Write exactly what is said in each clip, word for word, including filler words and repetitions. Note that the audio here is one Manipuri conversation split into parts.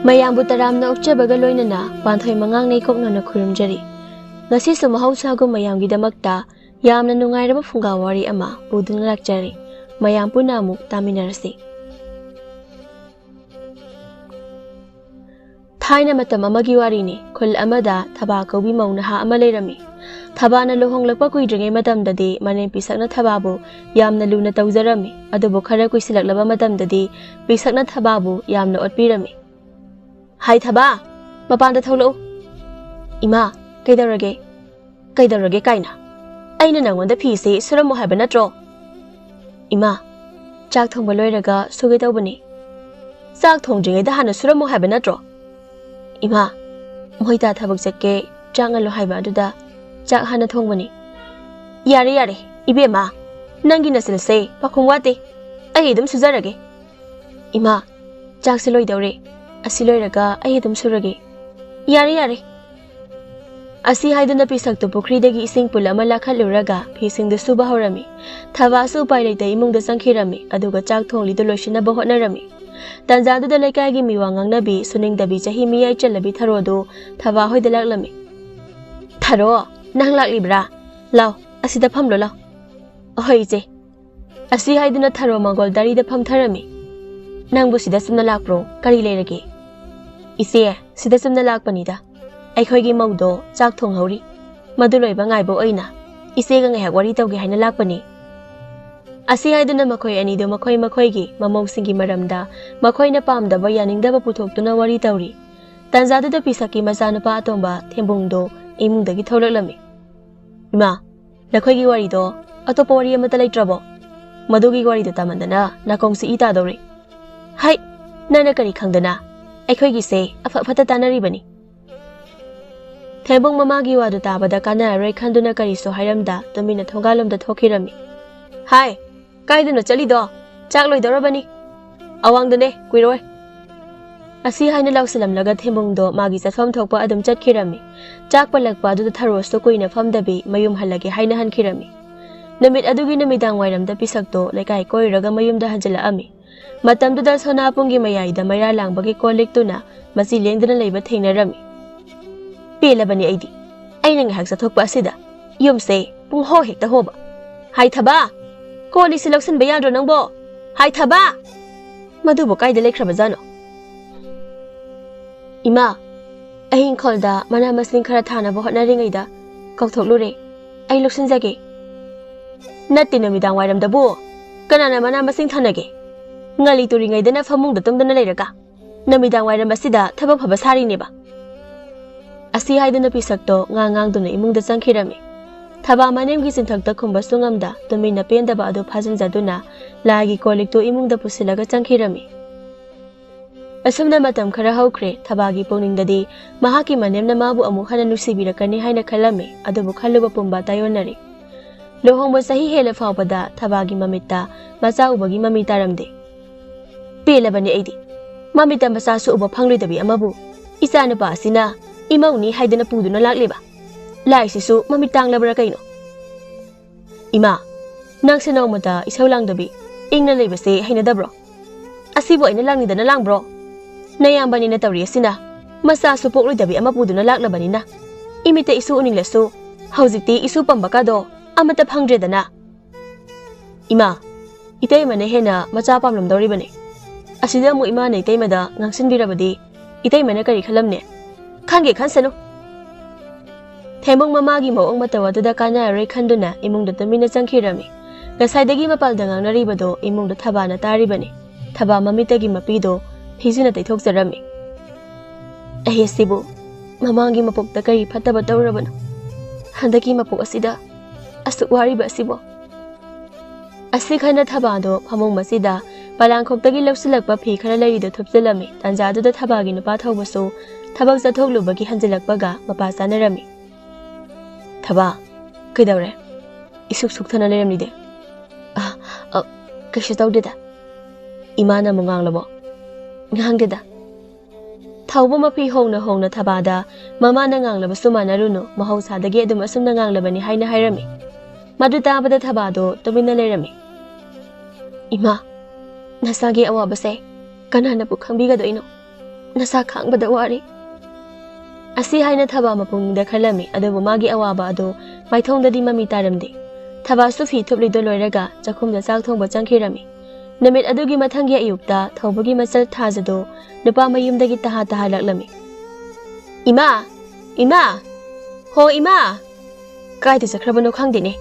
ꯃꯌꯥꯝꯕꯨ ꯇꯔꯥꯝꯅ ꯑꯣꯛꯆꯕꯒ ꯂꯣꯏꯅꯅ ꯄꯥꯟꯊꯣꯏ ꯃꯉꯥꯡ ꯅꯩꯀꯣꯛꯅꯅ ꯈꯨꯔꯨꯝꯖꯔꯤ꯫ ꯉꯁꯤꯁꯨ ꯃꯍꯧꯁꯥꯒꯨꯝ ꯃꯌꯥꯝꯒꯤꯗꯃꯛꯇ ꯌꯥꯝꯅ ꯅꯨꯡꯉꯥꯏꯔꯕ ꯐꯨꯡꯒꯥ ꯋꯥꯔꯤ ꯑꯃ ꯄꯨꯗꯨꯅ ꯂꯥꯛꯆꯔꯤ꯫ ꯃꯌꯥꯝ ꯄꯨꯟꯅ ꯑꯃꯨꯛ ꯇꯥꯃꯤꯟꯅꯔꯁꯤ꯫ ꯊꯥꯏꯅ ꯃꯇꯝ ꯑꯃꯒꯤ ꯋꯥꯔꯤꯅꯤ꯫ ꯈꯨꯜ ꯑꯃꯗ ꯊꯕꯥ ꯀꯧꯕꯤ ꯃꯧ ꯅꯍꯥ ꯑꯃ ꯂꯩꯔꯝꯃꯤ꯫ ꯊꯕꯥꯅ ꯂꯨꯍꯣꯡꯂꯛꯄ ꯀꯨꯏꯗ꯭ꯔꯤꯉꯩ ꯃꯇꯝꯗꯗꯤ ꯃꯅꯦꯝ ꯄꯤꯁꯛꯅ ꯊꯕꯥꯕꯨ ꯌꯥꯝꯅ ꯂꯨꯅ ꯇꯧꯖꯔꯝꯃꯤ꯫ ꯑꯗꯨꯕꯨ ꯈꯔ ꯀꯨꯏꯁꯤꯜꯂꯛꯂꯕ ꯃꯇꯝꯗꯗꯤ ꯄꯤꯁꯛꯅ ꯊꯕꯥꯕꯨ ꯌꯥꯝꯅ ꯑꯣꯠꯄꯤꯔꯝꯃꯤ꯫ "ꯍꯥꯏ ꯊꯕꯥ, ꯃꯄꯥꯟꯗ ꯊꯣꯛꯂꯛꯎ꯫" "ꯏꯃꯥ, ꯀꯩꯗꯧꯔꯒꯦ?" "ꯀꯩꯗꯧꯔꯒꯦ ꯀꯥꯏꯅ? ꯑꯩꯅ ꯅꯪꯉꯣꯟꯗ ꯐꯤꯁꯦ ꯁꯨꯔꯝꯃꯣ ꯍꯥꯏꯕ ꯅꯠꯇ꯭ꯔꯣ?" "ꯏꯃꯥ, ꯆꯥꯛ ꯊꯣꯡꯕ ꯂꯣꯏꯔꯒ ꯁꯨꯒꯦ ꯇꯧꯕꯅꯤ꯫" "ꯆꯥꯛ ꯊꯣꯡꯗ꯭ꯔꯤꯉꯩꯗ ꯍꯥꯟꯅ ꯁꯨꯔꯝꯃꯣ ꯍꯥꯏꯕ ꯅꯠꯇ꯭ꯔꯣ?" "ꯏꯃꯥ, ꯃꯣꯏꯗꯥ ꯊꯕꯛ ꯆꯠꯀꯦ, ꯆꯥꯛ ꯉꯜꯂꯣ ꯍꯥꯏꯕ ꯑꯗꯨꯗ ꯆꯥꯛ ꯍꯥꯟꯅ ꯊꯣꯡꯕꯅꯤ꯫" "ꯌꯥꯔꯦ, ꯌꯥꯔꯦ, ꯏꯕꯦꯝꯃ, ꯅꯪꯒꯤ ꯅꯆꯤꯜꯁꯦ ꯄꯥꯈꯨꯝ ꯋꯥꯠꯇꯦ꯫ ꯑꯩ ꯑꯗꯨꯝ ꯁꯨꯖꯔꯒꯦ꯫" "ꯏꯃꯥ, ꯆꯥꯛꯁꯦ ꯂꯣꯏꯗꯧꯔꯦ꯫ ꯑꯁꯤ ꯂꯣꯏꯔꯒ ꯑꯩ ꯑꯗꯨꯝ ꯁꯨꯔꯒꯦ꯫" "ꯌꯥꯔꯦ, ꯌꯥꯔꯦ꯫" ꯑꯁꯤ ꯍꯥꯏꯗꯨꯅ ꯄꯤꯁꯛꯇꯨ ꯄꯨꯈ꯭ꯔꯤꯗꯒꯤ ꯏꯁꯤꯡ ꯄꯨꯜ ꯑꯃ ꯂꯥꯈꯠꯂꯨꯔꯒ ꯐꯤꯁꯤꯡꯗꯨ ꯁꯨꯕ ꯍꯧꯔꯝꯃꯤ꯫ ꯊꯕꯥꯁꯨ ꯎꯄꯥꯏ ꯂꯩꯇ ꯏꯃꯨꯡꯗ ꯆꯪꯈꯤꯔꯝꯃꯤ, ꯑꯗꯨꯒ ꯆꯥꯛ ꯊꯣꯡꯂꯤꯗꯨ ꯂꯣꯏꯁꯤꯟꯅꯕ ꯍꯣꯠꯅꯔꯝꯃꯤ꯫ ꯇꯟꯖꯥꯗꯨꯗ ꯂꯩꯀꯥꯏꯒꯤ ꯃꯤꯋꯥ ꯉꯥꯡꯅꯕꯤ, ꯁꯨꯅꯤꯡꯗꯕꯤ ꯆꯍꯤ ꯃꯤꯌꯥꯏ ꯆꯜꯂꯕꯤ ꯊꯔꯣꯗꯨ ꯊꯕꯥ ꯍꯣꯏꯗ ꯂꯥꯛꯂꯝꯃꯤ꯫ "ꯊꯔꯣ, ꯅꯪ ꯂꯥꯛꯂꯤꯕ꯭ꯔꯥ? ꯂꯥꯎ, ꯑꯁꯤꯗ ꯐꯝꯂꯣ, ꯂꯥꯎ꯫" "ꯑꯍꯣꯏ, ꯏꯆꯦ꯫" ꯑꯁꯤ ꯍꯥꯏꯗꯨꯅ ꯊꯔꯣ ꯃꯪꯒꯣꯜ ꯗꯥꯔꯤꯗ ꯐꯝꯊꯔꯝꯃꯤ꯫ "ꯅꯪꯕꯨ ꯁꯤꯗ ꯆꯨꯝꯅ ꯂꯥꯛꯄ꯭ꯔꯣ? ꯀꯔꯤ ꯂꯩꯔꯒꯦ?" "ꯏꯆꯦ, ꯁꯤꯗ ꯆꯨꯝꯅ ꯂꯥꯛꯄꯅꯤꯗ꯫ ꯑꯩꯈꯣꯏꯒꯤ ꯃꯧꯗꯣ ꯆꯥꯛ ꯊꯣꯡꯍꯧꯔꯤ꯫ ꯃꯗꯨ ꯂꯣꯏꯕ ꯉꯥꯏꯕ ꯑꯣꯏꯅ ꯏꯆꯦꯒ ꯉꯥꯏꯍꯥꯛ ꯋꯥꯔꯤ ꯇꯧꯒꯦ ꯍꯥꯏꯅ ꯂꯥꯛꯄꯅꯤ꯫" ꯑꯁꯤ ꯍꯥꯏꯗꯨꯅ ꯃꯈꯣꯏ ꯑꯅꯤꯗꯨ ꯃꯈꯣꯏ ꯃꯈꯣꯏꯒꯤ ꯃꯃꯧꯁꯤꯡꯒꯤ ꯃꯔꯝꯗ ꯃꯈꯣꯏꯅ ꯄꯥꯝꯗꯕ ꯌꯥꯅꯤꯡꯗꯕ ꯄꯨꯊꯣꯛꯇꯨꯅ ꯋꯥꯔꯤ ꯇꯧꯔꯤ꯫ ꯇꯟꯖꯥꯗꯨꯗ ꯄꯤꯁꯛꯀꯤ ꯃꯆꯥꯅꯨꯄꯥ ꯑꯇꯣꯝꯕ ꯊꯦꯝꯕꯨꯡꯗꯣ ꯏꯃꯨꯡꯗꯒꯤ ꯊꯣꯛꯂꯛꯂꯝꯃꯤ꯫ "ꯏꯃꯥ, ꯅꯈꯣꯏꯒꯤ ꯋꯥꯔꯤꯗꯣ ꯑꯇꯣꯞꯄ ꯋꯥꯔꯤ ꯑꯃꯠꯇ ꯂꯩꯇ꯭ꯔꯕꯣ? ꯃꯗꯨꯒꯤ ꯋꯥꯔꯤꯗꯣ ꯇꯥꯃꯟꯗꯅ ꯅꯥꯀꯣꯡꯁꯤ ꯏ ꯇꯥꯗꯧꯔꯦ꯫" "ꯍꯩ, ꯅꯪꯅ ꯀꯔꯤ ꯈꯪꯗꯅ? ꯑꯩꯈꯣꯏꯒꯤꯁꯦ ꯑꯐ ꯐꯠꯇ ꯇꯥꯟꯅꯔꯤꯕꯅꯤ꯫" ꯊꯦꯝꯕꯨꯡ ꯃꯃꯥꯒꯤ ꯋꯥꯗꯨ ꯇꯥꯕꯗ ꯀꯥꯟꯅꯔꯔꯣꯏ ꯈꯟꯗꯨꯅ ꯀꯔꯤꯁꯨ ꯍꯥꯏꯔꯝꯗ ꯇꯨꯃꯤꯟꯅ ꯊꯣꯡꯒꯥꯜꯂꯣꯝꯗ ꯊꯣꯛꯈꯤꯔꯝꯃꯤ꯫ "ꯍꯥꯏ, ꯀꯥꯏꯗꯅꯣ ꯆꯠꯂꯤꯗꯣ? ꯆꯥꯛ ꯂꯣꯏꯗꯧꯔꯕꯅꯤ꯫ ꯑꯋꯥꯡꯗꯅꯦ, ꯀꯨꯏꯔꯣꯏ꯫" ꯑꯁꯤ ꯍꯥꯏꯅ ꯂꯥꯎꯁꯤꯜꯂꯝꯂꯒ ꯊꯦꯝꯕꯨꯡꯗꯣ ꯃꯥꯒꯤ ꯆꯠꯐꯝ ꯊꯣꯛꯄ ꯑꯗꯨꯝ ꯆꯠꯈꯤꯔꯝꯃꯤ꯫ ꯆꯥꯛ ꯄꯜꯂꯛꯄ ꯑꯗꯨꯗ ꯊꯔꯣꯁꯇꯣ ꯀꯨꯏꯅ ꯐꯝꯗꯕꯤ ꯃꯌꯨꯝ ꯍꯜꯂꯒꯦ ꯍꯥꯏꯅ ꯍꯟꯈꯤꯔꯝꯃꯤ꯫ ꯅꯨꯃꯤꯠ ꯑꯗꯨꯒꯤ ꯅꯨꯃꯤꯗꯥꯡ ꯋꯥꯏꯔꯝꯗ ꯄꯤꯁꯛꯇꯣ ꯂꯩꯀꯥꯏ ꯀꯣꯏꯔꯨꯔꯒ ꯃꯌꯨꯝꯗ ꯍꯟꯖꯤꯜꯂꯛꯑꯝꯃꯤ꯫ ꯃꯇꯝꯗꯨꯗ ꯁꯣꯅꯥꯄꯨꯡꯒꯤ ꯃꯌꯥꯏꯗ ꯃꯩꯔꯥ ꯂꯥꯡꯕꯒꯤ ꯀꯣꯜ ꯂꯤꯛꯇꯨꯅ ꯃꯆꯤ ꯂꯦꯡꯗꯅ ꯂꯩꯕ ꯊꯦꯡꯅꯔꯝꯃꯤ꯫ "ꯄꯦꯜꯂꯕꯅꯤ ꯑꯩꯗꯤ꯫ ꯑꯩꯅ ꯉꯥꯏꯍꯥꯛ ꯆꯠꯊꯣꯛꯄ ꯑꯁꯤꯗ ꯌꯨꯝꯁꯦ ꯄꯨꯡ ꯍꯣ ꯍꯦꯛꯇ ꯍꯣꯕ꯫ ꯍꯥꯏ ꯊꯕꯥ, ꯀꯣꯜ ꯂꯤꯛꯁꯤ ꯂꯧꯁꯤꯟꯕ ꯌꯥꯗ꯭ꯔꯣ ꯅꯪꯕꯣ? ꯍꯥꯏ ꯊꯕꯥ!" ꯃꯗꯨꯕꯨ ꯀꯥꯏꯗ ꯂꯩꯈ꯭ꯔꯕꯖꯥꯠꯅꯣ? "ꯏꯃꯥ, ꯑꯩ ꯏꯪꯈꯣꯜꯗ ꯃꯅꯥ ꯃꯁꯤꯡ ꯈꯔ ꯊꯥꯅꯕ ꯍꯣꯠꯅꯔꯤꯉꯩꯗ ꯀꯥꯎꯊꯣꯛꯂꯨꯔꯦ꯫ ꯑꯩ ꯂꯧꯁꯤꯟꯖꯒꯦ꯫" "ꯅꯠꯇꯦ, ꯅꯨꯃꯤꯗꯥꯡ ꯋꯥꯏꯔꯝꯗꯕꯨ ꯀꯅꯥꯅ ꯃꯅꯥ ꯃꯁꯤꯡ ꯊꯥꯅꯒꯦ? ꯉꯜꯂꯤ ꯇꯨꯔꯤꯉꯩꯗꯅ ꯐꯃꯨꯡꯗ ꯇꯨꯝꯗꯅ ꯂꯩꯔꯒ ꯅꯨꯃꯤꯗꯥꯡ ꯋꯥꯏꯔꯝ ꯑꯁꯤꯗ ꯊꯕꯛ ꯐꯕ ꯁꯥꯔꯤꯅꯦꯕ꯫" ꯑꯁꯤ ꯍꯥꯏꯗꯨꯅ ꯄꯤꯁꯛꯇꯣ ꯉꯥꯡ ꯉꯥꯡꯗꯨꯅ ꯏꯃꯨꯡꯗ ꯆꯪꯈꯤꯔꯝꯃꯤ꯫ ꯊꯕꯥ ꯃꯅꯦꯝꯒꯤ ꯆꯤꯟꯊꯛꯇ ꯈꯨꯝꯕꯁꯨ ꯉꯝꯗ ꯇꯨꯃꯤꯟꯅ ꯄꯦꯟꯗꯕ ꯑꯗꯨ ꯐꯥꯖꯤꯟꯖꯗꯨꯅ ꯂꯥꯏꯒꯤ ꯀꯣꯜ ꯂꯤꯛꯇꯨ ꯏꯃꯨꯡꯗ ꯄꯨꯁꯤꯜꯂꯒ ꯆꯪꯈꯤꯔꯝꯃꯤ꯫ ꯑꯁꯨꯝꯅ ꯃꯇꯝ ꯈꯔ ꯍꯧꯈ꯭ꯔꯦ꯫ ꯊꯕꯥꯒꯤ ꯄꯨꯛꯅꯤꯡꯗꯗꯤ ꯃꯍꯥꯛꯀꯤ ꯃꯅꯦꯝꯅ ꯃꯥꯕꯨ ꯑꯃꯨꯛ ꯍꯟꯅ ꯅꯨꯡꯁꯤꯕꯤꯔꯛꯀꯅꯤ ꯍꯥꯏꯅ ꯈꯜꯂꯝꯃꯤ, ꯑꯗꯨꯕꯨ ꯈꯜꯂꯨꯕ ꯄꯨꯝꯕ ꯇꯥꯏꯑꯣꯟꯅꯔꯤ꯫ ꯂꯨꯍꯣꯡꯕ ꯆꯍꯤ ꯍꯦꯜꯂ ꯐꯥꯎꯕꯗ ꯊꯕꯥꯒꯤ ꯃꯃꯤꯠꯇ ꯃꯆꯥ ꯎꯕꯒꯤ ꯃꯃꯤ ꯇꯥꯔꯝꯗꯦ꯫ "ꯄꯦꯜꯂꯕꯅꯤ ꯑꯩꯗꯤ꯫ ꯃꯃꯤꯠꯇ ꯃꯆꯥꯁꯨ ꯎꯕ ꯐꯪꯂꯣꯏꯗꯕꯤ ꯑꯃꯕꯨ ꯏꯆꯥꯅꯨꯄꯥ ꯑꯁꯤꯅ ꯏꯃꯧꯅꯤ ꯍꯥꯏꯗꯨꯅ ꯄꯨꯗꯨꯅ ꯂꯥꯛꯂꯤꯕ꯫ ꯂꯥꯏꯁꯤꯁꯨ ꯃꯃꯤꯠ ꯇꯥꯡꯂꯕ꯭ꯔꯥ ꯀꯩꯅꯣ?" "ꯏꯃꯥ, ꯅꯪꯁꯦ ꯅꯣꯡꯃꯇ ꯏꯁꯧ ꯂꯥꯡꯗꯕꯤ ꯏꯪꯅ ꯂꯩꯕꯁꯦ ꯍꯩꯅꯗꯕ꯭ꯔꯣ? ꯑꯁꯤꯕꯨ ꯑꯩꯅ ꯂꯥꯡꯅꯤꯡꯗꯅ ꯂꯥꯡꯕ꯭ꯔꯣ? ꯅꯌꯥꯝꯕꯅꯤꯅ ꯇꯧꯔꯤ ꯑꯁꯤꯅ ꯃꯆꯥꯁꯨ ꯄꯣꯛꯂꯣꯏꯗꯕꯤ ꯑꯃ ꯄꯨꯗꯨꯅ ꯂꯥꯛꯂꯕꯅꯤꯅ ꯏꯃꯤꯠꯇ ꯏꯁꯨ ꯎꯅꯤꯡꯂꯁꯨ ꯍꯧꯖꯤꯛꯇꯤ ꯏꯁꯨ ꯄꯝꯕ ꯀꯥꯗꯣ ꯑꯃꯠꯇ ꯐꯪꯗ꯭ꯔꯦꯗꯅ꯫" "ꯏꯃꯥ, ꯏꯇꯩꯃꯅ ꯍꯦꯟꯅ ꯃꯆꯥ ꯄꯥꯝꯂꯝꯗꯧꯔꯤꯕꯅꯤ꯫ ꯑꯁꯤꯗ ꯑꯃꯨꯛ ꯏꯃꯥꯅ ꯏꯇꯩꯃꯗ ꯉꯥꯡꯁꯤꯟꯕꯤꯔꯕꯗꯤ ꯏꯇꯩꯃꯅ ꯀꯔꯤ ꯈꯜꯂꯝꯅꯤ? ꯈꯟꯒꯦ ꯈꯟꯁꯅꯨ꯫" ꯊꯦꯝꯕꯨꯡ ꯃꯃꯥꯒꯤ ꯃꯑꯣꯡ ꯃꯇꯧ ꯑꯗꯨꯗ ꯀꯥꯟꯅꯔꯔꯣꯏ ꯈꯟꯗꯨꯅ ꯏꯃꯨꯡꯗ ꯇꯨꯃꯤꯟꯅ ꯆꯪꯈꯤꯔꯝꯃꯤ꯫ ꯉꯁꯥꯏꯗꯒꯤ ꯃꯄꯥꯜꯗ ꯉꯥꯡꯅꯔꯤꯕꯗꯣ ꯏꯃꯨꯡꯗ ꯊꯕꯥꯅ ꯇꯥꯔꯤꯕꯅꯤ꯫ ꯊꯕꯥ ꯃꯃꯤꯠꯇꯒꯤ ꯃꯄꯤꯗꯣ ꯐꯤꯖꯨꯅ ꯇꯩꯊꯣꯛꯆꯔꯝꯃꯤ꯫ "ꯑꯩ ꯑꯁꯤꯕꯨ ꯃꯃꯥꯡꯒꯤ ꯃꯄꯣꯛꯇ ꯀꯔꯤ ꯐꯠꯇꯕ ꯇꯧꯔꯨꯔꯕꯅꯣ? ꯍꯟꯗꯛꯀꯤ ꯃꯄꯣꯛ ꯑꯁꯤꯗ ꯑꯁꯨꯛ ꯋꯥꯔꯤꯕ ꯑꯁꯤꯕꯣ?" ꯑꯁꯤ ꯈꯟꯅ ꯊꯕꯥꯗꯣ ꯐꯃꯨꯡ ꯃꯆꯤꯗ ꯄꯂꯥꯡꯈꯣꯛꯇꯒꯤ ꯂꯧꯁꯤꯜꯂꯛꯄ ꯐꯤ ꯈꯔ ꯂꯩꯔꯤꯗꯨ ꯊꯨꯞꯆꯤꯜꯂꯝꯃꯤ꯫ ꯇꯥꯟꯖꯥꯗꯨꯗ ꯊꯕꯥꯒꯤ ꯅꯨꯄꯥ ꯊꯧꯕꯁꯨ ꯊꯕꯛ ꯆꯠꯊꯣꯛꯂꯨꯕꯒꯤ ꯍꯟꯖꯤꯜꯂꯛꯄꯒ ꯃꯄꯥ ꯆꯥꯅꯔꯝꯃꯤ꯫ "ꯊꯕꯥ, ꯀꯩꯗꯧꯔꯦ? ꯏꯁꯨꯛ ꯁꯨꯛꯊꯅ ꯂꯩꯔꯝꯂꯤꯗꯤ?" "ꯑ, ꯑ, ꯀꯩꯁꯨ ꯇꯧꯗꯦꯗ꯫" "ꯏꯃꯥꯅ ꯑꯃꯨꯛ ꯉꯥꯡꯂꯕꯣ?" "ꯉꯥꯡꯗꯦꯗ꯫" ꯊꯧꯕ ꯃꯐꯤ ꯍꯣꯡꯅ ꯍꯣꯡꯅ ꯊꯕꯥꯗ, "ꯃꯃꯥꯅ ꯉꯥꯡꯂꯕꯁꯨ ꯃꯥꯟꯅꯔꯨꯅꯨ, ꯃꯍꯧꯁꯥꯗꯒꯤ ꯑꯗꯨꯝ ꯑꯁꯨꯝꯅ ꯉꯥꯡꯂꯕꯅꯤ" ꯍꯥꯏꯅ ꯍꯥꯏꯔꯝꯃꯤ꯫ ꯃꯗꯨ ꯇꯥꯕꯗ ꯊꯕꯥꯗꯣ ꯇꯨꯃꯤꯟꯅ ꯂꯩꯔꯝꯃꯤ꯫ "ꯏꯃꯥ, ꯅꯁꯥꯒꯤ ꯑꯋꯥꯕꯁꯦ ꯀꯅꯥꯅꯕꯨ ꯈꯪꯕꯤꯒꯗꯣꯏꯅꯣ? ꯅꯁꯥ ꯈꯥꯡꯕꯗ ꯋꯥꯔꯦ꯫ ꯑꯁꯤ ꯍꯥꯏꯅ ꯊꯕꯥ ꯃꯄꯨꯛꯅꯤꯡꯗ ꯈꯜꯂꯝꯃꯤ, ꯑꯗꯨꯕꯨ ꯃꯥꯒꯤ ꯑꯋꯥꯕ ꯑꯗꯨ ꯃꯥꯏꯊꯣꯡꯗꯗꯤ ꯃꯃꯤ ꯇꯥꯔꯝꯗꯦ꯫ ꯊꯕꯥꯁꯨ ꯐꯤ ꯊꯨꯞꯂꯤꯗꯨ ꯂꯣꯏꯔꯒ ꯆꯥꯛꯈꯨꯝꯗ ꯆꯥꯛ ꯊꯣꯡꯕ ꯆꯪꯈꯤꯔꯝꯃꯤ꯫ ꯅꯨꯃꯤꯠ ꯑꯗꯨꯒꯤ ꯃꯊꯪꯒꯤ ꯑꯌꯨꯛꯇ ꯊꯧꯕꯒꯤ ꯃꯆꯜ ꯊꯥꯖꯗꯨ ꯅꯨꯄꯥ ꯃꯌꯨꯝꯗꯒꯤ ꯇꯍꯥ ꯇꯍꯥ ꯂꯥꯛꯂꯝꯃꯤ꯫ "ꯏꯃꯥ! ꯏꯃꯥ! ꯍꯣ ꯏꯃꯥ! ꯀꯥꯏꯗ ꯆꯠꯈ꯭ꯔꯕꯅꯣ ꯈꯪꯗꯦꯅꯦ꯫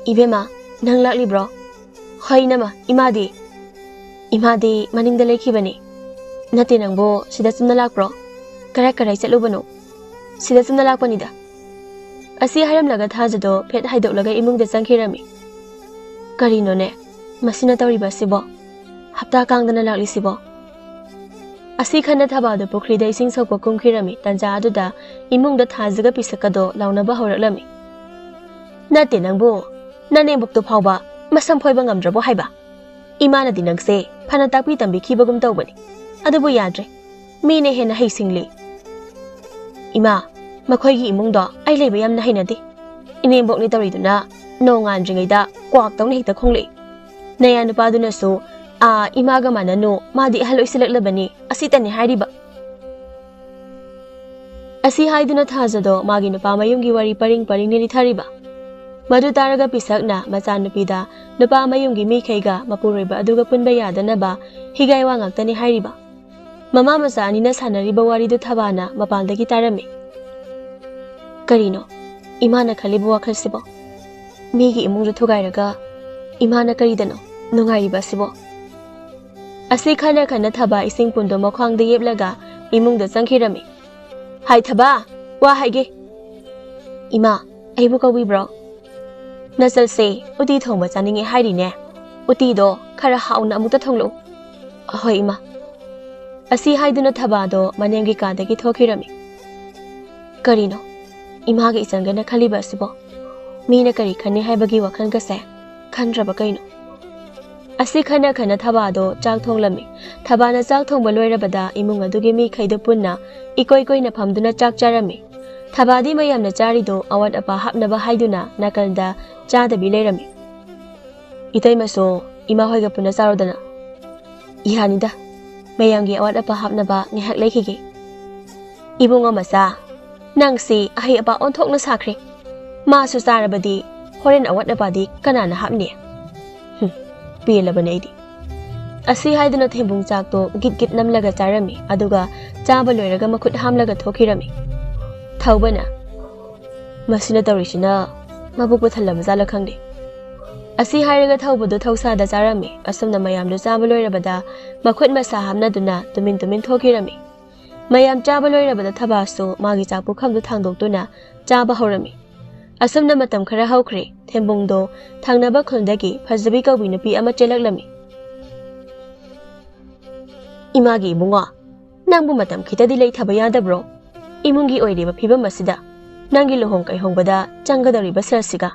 ꯏꯕꯦꯝꯃ, ꯅꯪ ꯂꯥꯛꯂꯤꯕ꯭ꯔꯣ?" "ꯍꯣꯏ ꯏꯅꯝꯃ, ꯏꯃꯥꯗꯤ?" "ꯏꯃꯥꯗꯤ ꯃꯅꯤꯡꯗ ꯂꯩꯈꯤꯕꯅꯤ꯫ ꯅꯠꯇꯦ, ꯅꯪꯕꯨ ꯁꯤꯗ ꯆꯨꯝꯅ ꯂꯥꯛꯄ꯭ꯔꯣ? ꯀꯔꯥꯏ ꯀꯔꯥꯏ ꯆꯠꯂꯨꯕꯅꯣ?" "ꯁꯤꯗ ꯆꯨꯝꯅ ꯂꯥꯛꯄꯅꯤꯗ꯫" ꯑꯁꯤ ꯍꯥꯏꯔꯝꯂꯒ ꯊꯥꯖꯗꯣ ꯐꯦꯠ ꯍꯥꯏꯗꯣꯛꯂꯒ ꯏꯃꯨꯡꯗ ꯆꯪꯈꯤꯔꯝꯃꯤ꯫ "ꯀꯔꯤꯅꯣꯅꯦ ꯃꯁꯤꯅ ꯇꯧꯔꯤꯕ ꯑꯁꯤꯕꯣ? ꯍꯞꯇꯥ ꯀꯥꯡꯗꯅ ꯂꯥꯛꯂꯤꯁꯤꯕꯣ?" ꯑꯁꯤ ꯈꯟꯅ ꯊꯕꯥꯗꯨ ꯄꯨꯈ꯭ꯔꯤꯗ ꯏꯁꯤꯡ ꯁꯣꯛꯄ ꯀꯨꯝꯈꯤꯔꯝꯃꯤ꯫ ꯇꯟꯖꯥ ꯑꯗꯨꯗ ꯏꯃꯨꯡꯗ ꯊꯥꯖꯒ ꯄꯤꯁꯛꯀꯗꯣ ꯂꯥꯎꯅꯕ ꯍꯧꯔꯛꯂꯝꯃꯤ꯫ "ꯅꯠꯇꯦ ꯅꯪꯕꯨ, ꯅꯅꯦꯝꯕꯣꯛꯇꯨ ꯐꯥꯎꯕ ꯃꯁꯝ ꯐꯣꯏꯕ ꯉꯝꯗ꯭ꯔꯕꯣ ꯍꯥꯏꯕ? ꯏꯃꯥꯅꯗꯤ ꯅꯪꯁꯦ ꯐꯅ ꯇꯥꯛꯄꯤ ꯇꯝꯕꯤꯈꯤꯕꯒꯨꯝ ꯇꯧꯕꯅꯤ, ꯑꯗꯨꯕꯨ ꯌꯥꯗ꯭ꯔꯦ꯫ ꯃꯤꯅ ꯍꯦꯟꯅ ꯍꯩꯁꯤꯡꯂꯤ꯫" "ꯏꯃꯥ, ꯃꯈꯣꯏꯒꯤ ꯏꯃꯨꯡꯗꯣ ꯑꯩ ꯂꯩꯕ ꯌꯥꯝꯅ ꯍꯩꯅꯗꯦ꯫ ꯏꯅꯦꯝꯕꯣꯛꯅ ꯇꯧꯔꯤꯗꯨꯅ ꯅꯣꯡꯉꯥꯟꯗ꯭ꯔꯤꯉꯩꯗ ꯀ꯭ꯋꯥꯛꯇꯧꯅ ꯍꯦꯛꯇ ꯈꯣꯡꯂꯛꯏ꯫ ꯅꯌꯥ ꯅꯨꯄꯥꯗꯨꯅꯁꯨ, ꯑꯥ, ꯏꯃꯥꯒ ꯃꯥꯟꯅꯅꯨ, ꯃꯥꯗꯤ ꯑꯍꯜ ꯑꯣꯏꯁꯤꯜꯂꯛꯂꯕꯅꯤ, ꯑꯁꯤꯇꯅꯤ ꯍꯥꯏꯔꯤꯕ꯫" ꯑꯁꯤ ꯍꯥꯏꯗꯨꯅ ꯊꯥꯖꯗꯣ ꯃꯥꯒꯤ ꯅꯨꯄꯥ ꯃꯌꯨꯝꯒꯤ ꯋꯥꯔꯤ ꯄꯔꯤꯡ ꯄꯔꯤꯡꯅ ꯂꯤꯊꯔꯤꯕ꯫ ꯃꯗꯨ ꯇꯥꯔꯒ ꯄꯤꯁꯛꯅ ꯃꯆꯥꯅꯨꯄꯤꯗ ꯅꯨꯄꯥ ꯃꯌꯨꯝꯒꯤ ꯃꯤꯈꯩꯒ ꯃꯄꯨꯔꯣꯏꯕ ꯑꯗꯨꯒ ꯄꯨꯟꯕ ꯌꯥꯗꯅꯕ ꯍꯤꯒꯥꯏ ꯋꯥ ꯉꯥꯛꯇꯅꯤ ꯍꯥꯏꯔꯤꯕ꯫ ꯃꯃꯥ ꯃꯆꯥ ꯑꯅꯤꯅ ꯁꯥꯟꯅꯔꯤꯕ ꯋꯥꯔꯤꯗꯨ ꯊꯕꯥꯅ ꯃꯄꯥꯟꯗꯒꯤ ꯇꯥꯔꯝꯃꯤ꯫ "ꯀꯔꯤꯅꯣ ꯏꯃꯥꯅ ꯈꯜꯂꯤꯕ ꯋꯥꯈꯜꯁꯤꯕꯣ? ꯃꯤꯒꯤ ꯏꯃꯨꯡꯗ ꯊꯨꯒꯥꯏꯔꯒ ꯏꯃꯥꯅ ꯀꯔꯤꯗꯅꯣ ꯅꯨꯡꯉꯥꯏꯔꯤꯕ ꯑꯁꯤꯕꯣ?" ꯑꯁꯤ ꯈꯟꯅ ꯈꯟꯅ ꯊꯕꯥ ꯏꯁꯤꯡ ꯄꯨꯟꯗꯨ ꯃꯈ꯭ꯋꯥꯡꯗ ꯌꯦꯞꯂꯒ ꯏꯃꯨꯡꯗ ꯆꯪꯈꯤꯔꯝꯃꯤ꯫ "ꯍꯥꯏ ꯊꯕꯥ, ꯋꯥ ꯍꯥꯏꯒꯦ꯫" "ꯏꯃꯥ, ꯑꯩꯕꯨ ꯀꯧꯕꯤꯕ꯭ꯔꯣ?" "ꯅꯆꯜꯁꯦ ꯎꯇꯤ ꯊꯣꯡꯕ ꯆꯥꯅꯤꯡꯉꯦ ꯍꯥꯏꯔꯤꯅꯦ꯫ ꯎꯇꯤꯗꯣ ꯈꯔ ꯍꯥꯎꯅ ꯑꯃꯨꯛꯇ ꯊꯣꯡꯂꯛꯎ꯫" "ꯍꯣꯏ ꯏꯃꯥ꯫" ꯑꯁꯤ ꯍꯥꯏꯗꯨꯅ ꯊꯕꯥꯗꯣ ꯃꯅꯦꯝꯒꯤ ꯀꯥꯗꯒꯤ ꯊꯣꯛꯈꯤꯔꯝꯃꯤ꯫ "ꯀꯔꯤꯅꯣ ꯏꯃꯥꯒ ꯏꯆꯟꯒꯅ ꯈꯜꯂꯤꯕ ꯑꯁꯤꯕꯣ? ꯃꯤꯅ ꯀꯔꯤ ꯈꯟꯅꯤ ꯍꯥꯏꯕꯒꯤ ꯋꯥꯈꯜꯒꯁꯦ ꯈꯟꯗ꯭ꯔꯕ ꯀꯩꯅꯣ?" ꯑꯁꯤ ꯈꯟꯅ ꯈꯟꯅ ꯊꯕꯥꯗꯣ ꯆꯥꯛ ꯊꯣꯡꯂꯝꯃꯤ꯫ ꯊꯕꯥꯅ ꯆꯥꯛ ꯊꯣꯡꯕ ꯂꯣꯏꯔꯕꯗ ꯏꯃꯨꯡ ꯑꯗꯨꯒꯤ ꯃꯤꯈꯩꯗꯣ ꯄꯨꯟꯅ ꯏꯀꯣꯏ ꯀꯣꯏꯅ ꯐꯝꯗꯨꯅ ꯆꯥꯛ ꯆꯥꯔꯝꯃꯤ꯫ ꯊꯕꯥꯗꯤ ꯃꯌꯥꯝꯅ ꯆꯥꯔꯤꯗꯣ ꯑꯋꯥꯠ ꯑꯄꯥ ꯍꯥꯞꯅꯕ ꯍꯥꯏꯗꯨꯅ ꯅꯥꯀꯜꯗ ꯆꯥꯗꯕꯤ ꯂꯩꯔꯝꯃꯤ꯫ "ꯏꯇꯩꯃꯁꯨ ꯏꯃꯥ ꯍꯣꯏꯒ ꯄꯨꯟꯅ ꯆꯥꯔꯣꯗꯅ꯫ "ꯌꯥꯅꯤꯗ, ꯃꯌꯥꯝꯒꯤ ꯑꯋꯥꯠ ꯑꯄꯥ ꯍꯥꯞꯅꯕ ꯉꯥꯏꯍꯥꯛ ꯂꯩꯈꯤꯒꯦ꯫ ꯏꯕꯨꯡꯉꯣ ꯃꯆꯥ, ꯅꯪꯁꯤ ꯑꯍꯩ ꯑꯄꯥ ꯑꯣꯟꯊꯣꯛꯅ ꯁꯥꯈ꯭ꯔꯦ꯫ ꯃꯥꯁꯨ ꯆꯥꯔꯕꯗꯤ ꯍꯣꯔꯦꯟ ꯑꯋꯥꯠ ꯑꯄꯥꯗꯤ ꯀꯅꯥꯅ ꯍꯥꯞꯅꯤ? ꯍꯨꯝ, ꯄꯦꯜꯂꯕꯅꯦ ꯑꯩꯗꯤ"꯫ ꯑꯁꯤ ꯍꯥꯏꯗꯨꯅ ꯊꯦꯝꯕꯨꯡ ꯆꯥꯛꯇꯣ ꯒꯤꯠ ꯒꯤꯠ ꯅꯝꯂꯒ ꯆꯥꯔꯝꯃꯤ, ꯑꯗꯨꯒ ꯆꯥꯕ ꯂꯣꯏꯔꯒ ꯃꯈꯨꯠ ꯍꯥꯝꯂꯒ ꯊꯣꯛꯈꯤꯔꯝꯃꯤ꯫ ꯊꯧꯕꯅ, "ꯃꯁꯤꯅ ꯇꯧꯔꯤꯁꯤꯅ ꯃꯕꯨꯛꯄꯨ ꯊꯜꯂꯕ ꯖꯥꯠꯂ ꯈꯪꯗꯦ"꯫ ꯑꯁꯤ ꯍꯥꯏꯔꯒ ꯊꯧꯕꯗꯨ ꯊꯧꯁꯥꯗ ꯆꯥꯔꯝꯃꯤ꯫ ꯑꯁꯨꯝꯅ ꯃꯌꯥꯝꯗꯨ ꯆꯥꯕ ꯂꯣꯏꯔꯕꯗ ꯃꯈꯨꯠ ꯃꯁꯥ ꯍꯥꯝꯅꯗꯨꯅ ꯇꯨꯃꯤꯟ ꯇꯨꯃꯤꯟ ꯊꯣꯛꯈꯤꯔꯝꯃꯤ꯫ ꯃꯌꯥꯝ ꯆꯥꯕ ꯂꯣꯏꯔꯕꯗ ꯊꯕꯥꯁꯨ ꯃꯥꯒꯤ ꯆꯥꯛ ꯄꯨꯈꯝꯗꯨ ꯊꯥꯡꯗꯣꯛꯇꯨꯅ ꯆꯥꯕ ꯍꯧꯔꯝꯃꯤ꯫ ꯑꯁꯨꯝꯅ ꯃꯇꯝ ꯈꯔ ꯍꯧꯈ꯭ꯔꯦ꯫ ꯊꯦꯝꯕꯨꯡꯗꯣ ꯊꯪꯅꯕ ꯈꯨꯜꯗꯒꯤ ꯐꯖꯕꯤ ꯀꯧꯕꯤ ꯅꯨꯄꯤ ꯑꯃ ꯆꯦꯜꯂꯛꯂꯝꯃꯤ꯫ "ꯏꯃꯥꯒꯤ ꯏꯕꯨꯡꯉꯣ, ꯅꯪꯕꯨ ꯃꯇꯝ ꯈꯤꯇꯗꯤ ꯂꯩꯊꯕ ꯌꯥꯗꯕ꯭ꯔꯣ? ꯏꯃꯨꯡꯒꯤ ꯑꯣꯏꯔꯤꯕ ꯐꯤꯕꯝ ꯑꯁꯤꯗ ꯅꯪꯒꯤ ꯂꯨꯍꯣꯡ ꯀꯩꯍꯣꯡꯕꯗ ꯆꯪꯒꯗꯧꯔꯤꯕ ꯁꯦꯜꯁꯤꯒ"꯫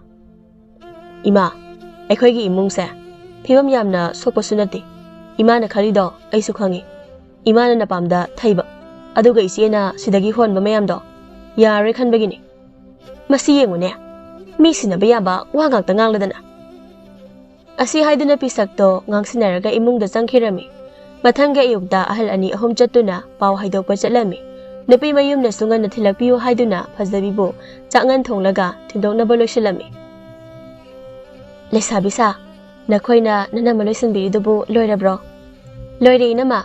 "ꯏꯃꯥ, ꯑꯩꯈꯣꯏꯒꯤ ꯏꯃꯨꯡꯁꯦ ꯐꯤꯕꯝ ꯌꯥꯝꯅ ꯁꯣꯛꯄꯁꯨ ꯅꯠꯇꯦ꯫ ꯏꯃꯥꯅ ꯈꯜꯂꯤꯗꯣ ꯑꯩꯁꯨ ꯈꯪꯉꯤ꯫ ꯏꯃꯥꯅ ꯅꯄꯥꯝꯗ ꯊꯩꯕ, ꯑꯗꯨꯒ ꯏꯆꯦꯅ ꯁꯤꯗꯒꯤ ꯍꯣꯟꯕ ꯃꯌꯥꯝꯗꯣ ꯌꯥꯔꯔꯣꯏ ꯈꯟꯕꯒꯤꯅꯤ꯫ ꯃꯁꯤ ꯌꯦꯡꯉꯨꯅꯦ, ꯃꯤ ꯁꯤꯟꯅꯕ ꯌꯥꯕ ꯋꯥ ꯉꯥꯛꯇ ꯉꯥꯡꯂꯗꯅ"꯫ ꯑꯁꯤ ꯍꯥꯏꯗꯨꯅ ꯄꯤꯁꯛꯇꯣ ꯉꯥꯡꯁꯤꯟꯅꯔꯒ ꯏꯃꯨꯡꯗ ꯆꯪꯈꯤꯔꯝꯃꯤ꯫ ꯃꯊꯪꯒꯤ ꯑꯌꯨꯛꯇ ꯑꯍꯜ ꯑꯅꯤ ꯑꯍꯨꯝ ꯆꯠꯇꯨꯅ ꯄꯥꯎ ꯍꯥꯏꯗꯣꯛꯄ ꯆꯠꯂꯝꯃꯤ꯫ ꯅꯨꯄꯤ ꯃꯌꯨꯝꯅꯁꯨ ꯉꯟꯅ ꯊꯤꯜꯂꯛꯄꯤꯌꯨ ꯍꯥꯏꯗꯨꯅ ꯐꯖꯕꯤꯕꯨ ꯆꯥꯛꯉꯟ ꯊꯣꯡꯂꯒ ꯊꯤꯟꯗꯣꯛꯅꯕ ꯂꯣꯏꯁꯤꯜꯂꯝꯃꯤ꯫ "ꯂꯩꯁꯥꯕꯤ ꯁꯥ, ꯅꯈꯣꯏꯅ ꯅꯅꯝꯃ ꯂꯣꯏꯁꯤꯟꯕꯤꯔꯤꯗꯨꯕꯨ ꯂꯣꯏꯔꯕ꯭ꯔꯣ?" "ꯂꯣꯏꯔꯦ ꯏꯅꯝꯃ"꯫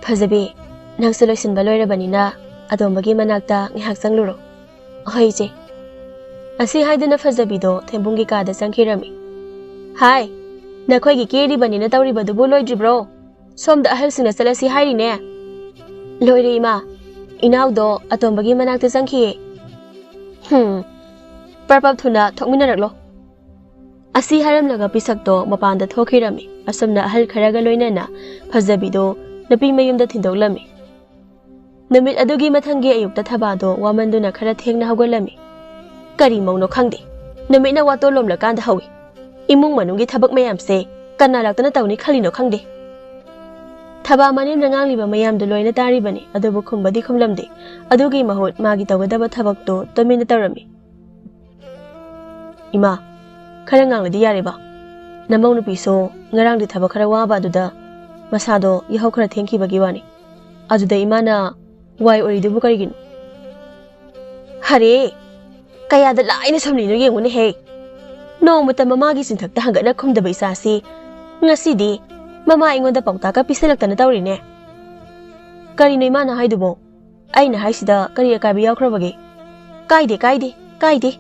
"ꯐꯖꯕꯤ, ꯅꯪꯁꯨ ꯂꯣꯏꯁꯤꯟꯕ ꯂꯣꯏꯔꯕꯅꯤꯅ ꯑꯇꯣꯝꯕꯒꯤ ꯃꯅꯥꯛꯇ ꯉꯥꯏꯍꯥꯛ ꯆꯪꯂꯨꯔꯣ"꯫ "ꯍꯣꯏ ꯏꯆꯦ"꯫ ꯑꯁꯤ ꯍꯥꯏꯗꯨꯅ ꯐꯖꯕꯤꯗꯣ ꯊꯦꯝꯕꯨꯡꯒꯤ ꯀꯥꯗ ꯆꯪꯈꯤꯔꯝꯃꯤ꯫ "ꯍꯥꯏ, ꯅꯈꯣꯏꯒꯤ ꯀꯦꯔꯤꯕꯅꯤꯅ ꯇꯧꯔꯤꯕꯗꯨꯕꯨ ꯂꯣꯏꯗ꯭ꯔꯤꯕ꯭ꯔꯣ? ꯁꯣꯝꯗ ꯑꯍꯜꯁꯤꯡꯅ ꯆꯠꯂꯁꯤ ꯍꯥꯏꯔꯤꯅꯦ"꯫ "ꯂꯣꯏꯔꯦ ꯏꯃꯥ, ꯏꯅꯥꯎꯗꯣ ꯑꯇꯣꯝꯕꯒꯤ ꯃꯅꯥꯛꯇ ꯆꯪꯈꯤꯌꯦ"꯫ "ꯍꯨꯝ, ꯄ꯭ꯔꯄꯞ ꯊꯨꯅ ꯊꯣꯛꯃꯤꯟꯅꯔꯛꯂꯣ"꯫ ꯑꯁꯤ ꯍꯥꯏꯔꯝꯂꯒ ꯄꯤꯁꯛꯇꯣ ꯃꯄꯥꯟꯗ ꯊꯣꯛꯈꯤꯔꯝꯃꯤ꯫ ꯑꯁꯨꯝꯅ ꯑꯍꯜ ꯈꯔꯒ ꯂꯣꯏꯅꯅ ꯐꯖꯕꯤꯗꯣ ꯅꯨꯄꯤ ꯃꯌꯨꯝꯗ ꯊꯤꯟꯗꯣꯛꯂꯝꯃꯤ꯫ ꯅꯨꯃꯤꯠ ꯑꯗꯨꯒꯤ ꯃꯊꯪꯒꯤ ꯑꯌꯨꯛꯇ ꯊꯕꯥꯗꯣ ꯋꯥꯃꯟꯗꯨꯅ ꯈꯔ ꯊꯦꯡꯅ ꯍꯧꯒꯠꯂꯝꯃꯤ꯫ "ꯀꯔꯤ ꯃꯧꯅꯣ ꯈꯪꯗꯦ, ꯅꯨꯃꯤꯠꯅ ꯋꯥꯇꯣꯟ ꯂꯣꯝꯂꯀꯥꯟꯗ ꯍꯧꯏ꯫ ꯏꯃꯨꯡ ꯃꯅꯨꯡꯒꯤ ꯊꯕꯛ ꯃꯌꯥꯝꯁꯦ ꯀꯅꯥ ꯂꯥꯛꯇꯅ ꯇꯧꯅꯤ ꯈꯜꯂꯤꯅꯣ ꯈꯪꯗꯦ"꯫ ꯊꯕꯥ ꯃꯅꯦꯝꯅ ꯉꯥꯡꯂꯤꯕ ꯃꯌꯥꯝꯗꯨ ꯂꯣꯏꯅ ꯇꯥꯔꯤꯕꯅꯤ, ꯑꯗꯨꯕꯨ ꯈꯨꯝꯕꯗꯤ ꯈꯨꯝꯂꯝꯗꯦ꯫ ꯑꯗꯨꯒꯤ ꯃꯍꯨꯠ ꯃꯥꯒꯤ ꯇꯧꯒꯗꯕ ꯊꯕꯛꯇꯨ ꯇꯨꯃꯤꯟꯅ ꯇꯧꯔꯝꯃꯤ꯫ "ꯏꯃꯥ, ꯈꯔ ꯉꯥꯡꯂꯗꯤ ꯌꯥꯔꯦꯕ? ꯅꯃꯧ ꯅꯨꯄꯤꯁꯨ ꯉꯔꯥꯡꯗꯤ ꯊꯕꯛ ꯈꯔ ꯋꯥꯕ ꯑꯗꯨꯗ ꯃꯁꯥꯗꯣ ꯌꯥꯍꯧ ꯈꯔ ꯊꯦꯡꯈꯤꯕꯒꯤ ꯋꯥꯅꯤ꯫ ꯑꯗꯨꯗ ꯏꯃꯥꯅ ꯋꯥꯏ ꯑꯣꯏꯔꯤꯗꯨꯕꯨ ꯀꯔꯤꯒꯤꯅꯣ? ꯍꯔꯦ, ꯀꯌꯥꯗ ꯂꯥꯏꯅ ꯁꯝꯂꯤꯅꯣ ꯌꯦꯡꯉꯨꯅꯦꯍꯦ꯫ ꯅꯣꯡꯃꯇ ꯃꯃꯥꯒꯤ ꯆꯤꯟꯊꯛꯇ ꯍꯪꯒꯠꯅ ꯈꯨꯝꯗꯕ ꯏꯆꯥꯁꯤ ꯉꯁꯤꯗꯤ ꯃꯃꯥ ꯑꯩꯉꯣꯟꯗ ꯄꯥꯎꯇꯥꯛꯀ ꯄꯤꯁꯜꯂꯛꯇꯅ ꯇꯧꯔꯤꯅꯦ꯫ ꯀꯔꯤꯅꯣ ꯏꯃꯥꯅ ꯍꯥꯏꯗꯨꯕꯣ? ꯑꯩꯅ ꯍꯥꯏꯁꯤꯗ ꯀꯔꯤ ꯑꯀꯥꯏꯕ ꯌꯥꯎꯈ꯭ꯔꯕꯒꯦ? ꯀꯥꯏꯗꯦ, ꯀꯥꯏꯗꯦ, ꯀꯥꯏꯗꯦ꯫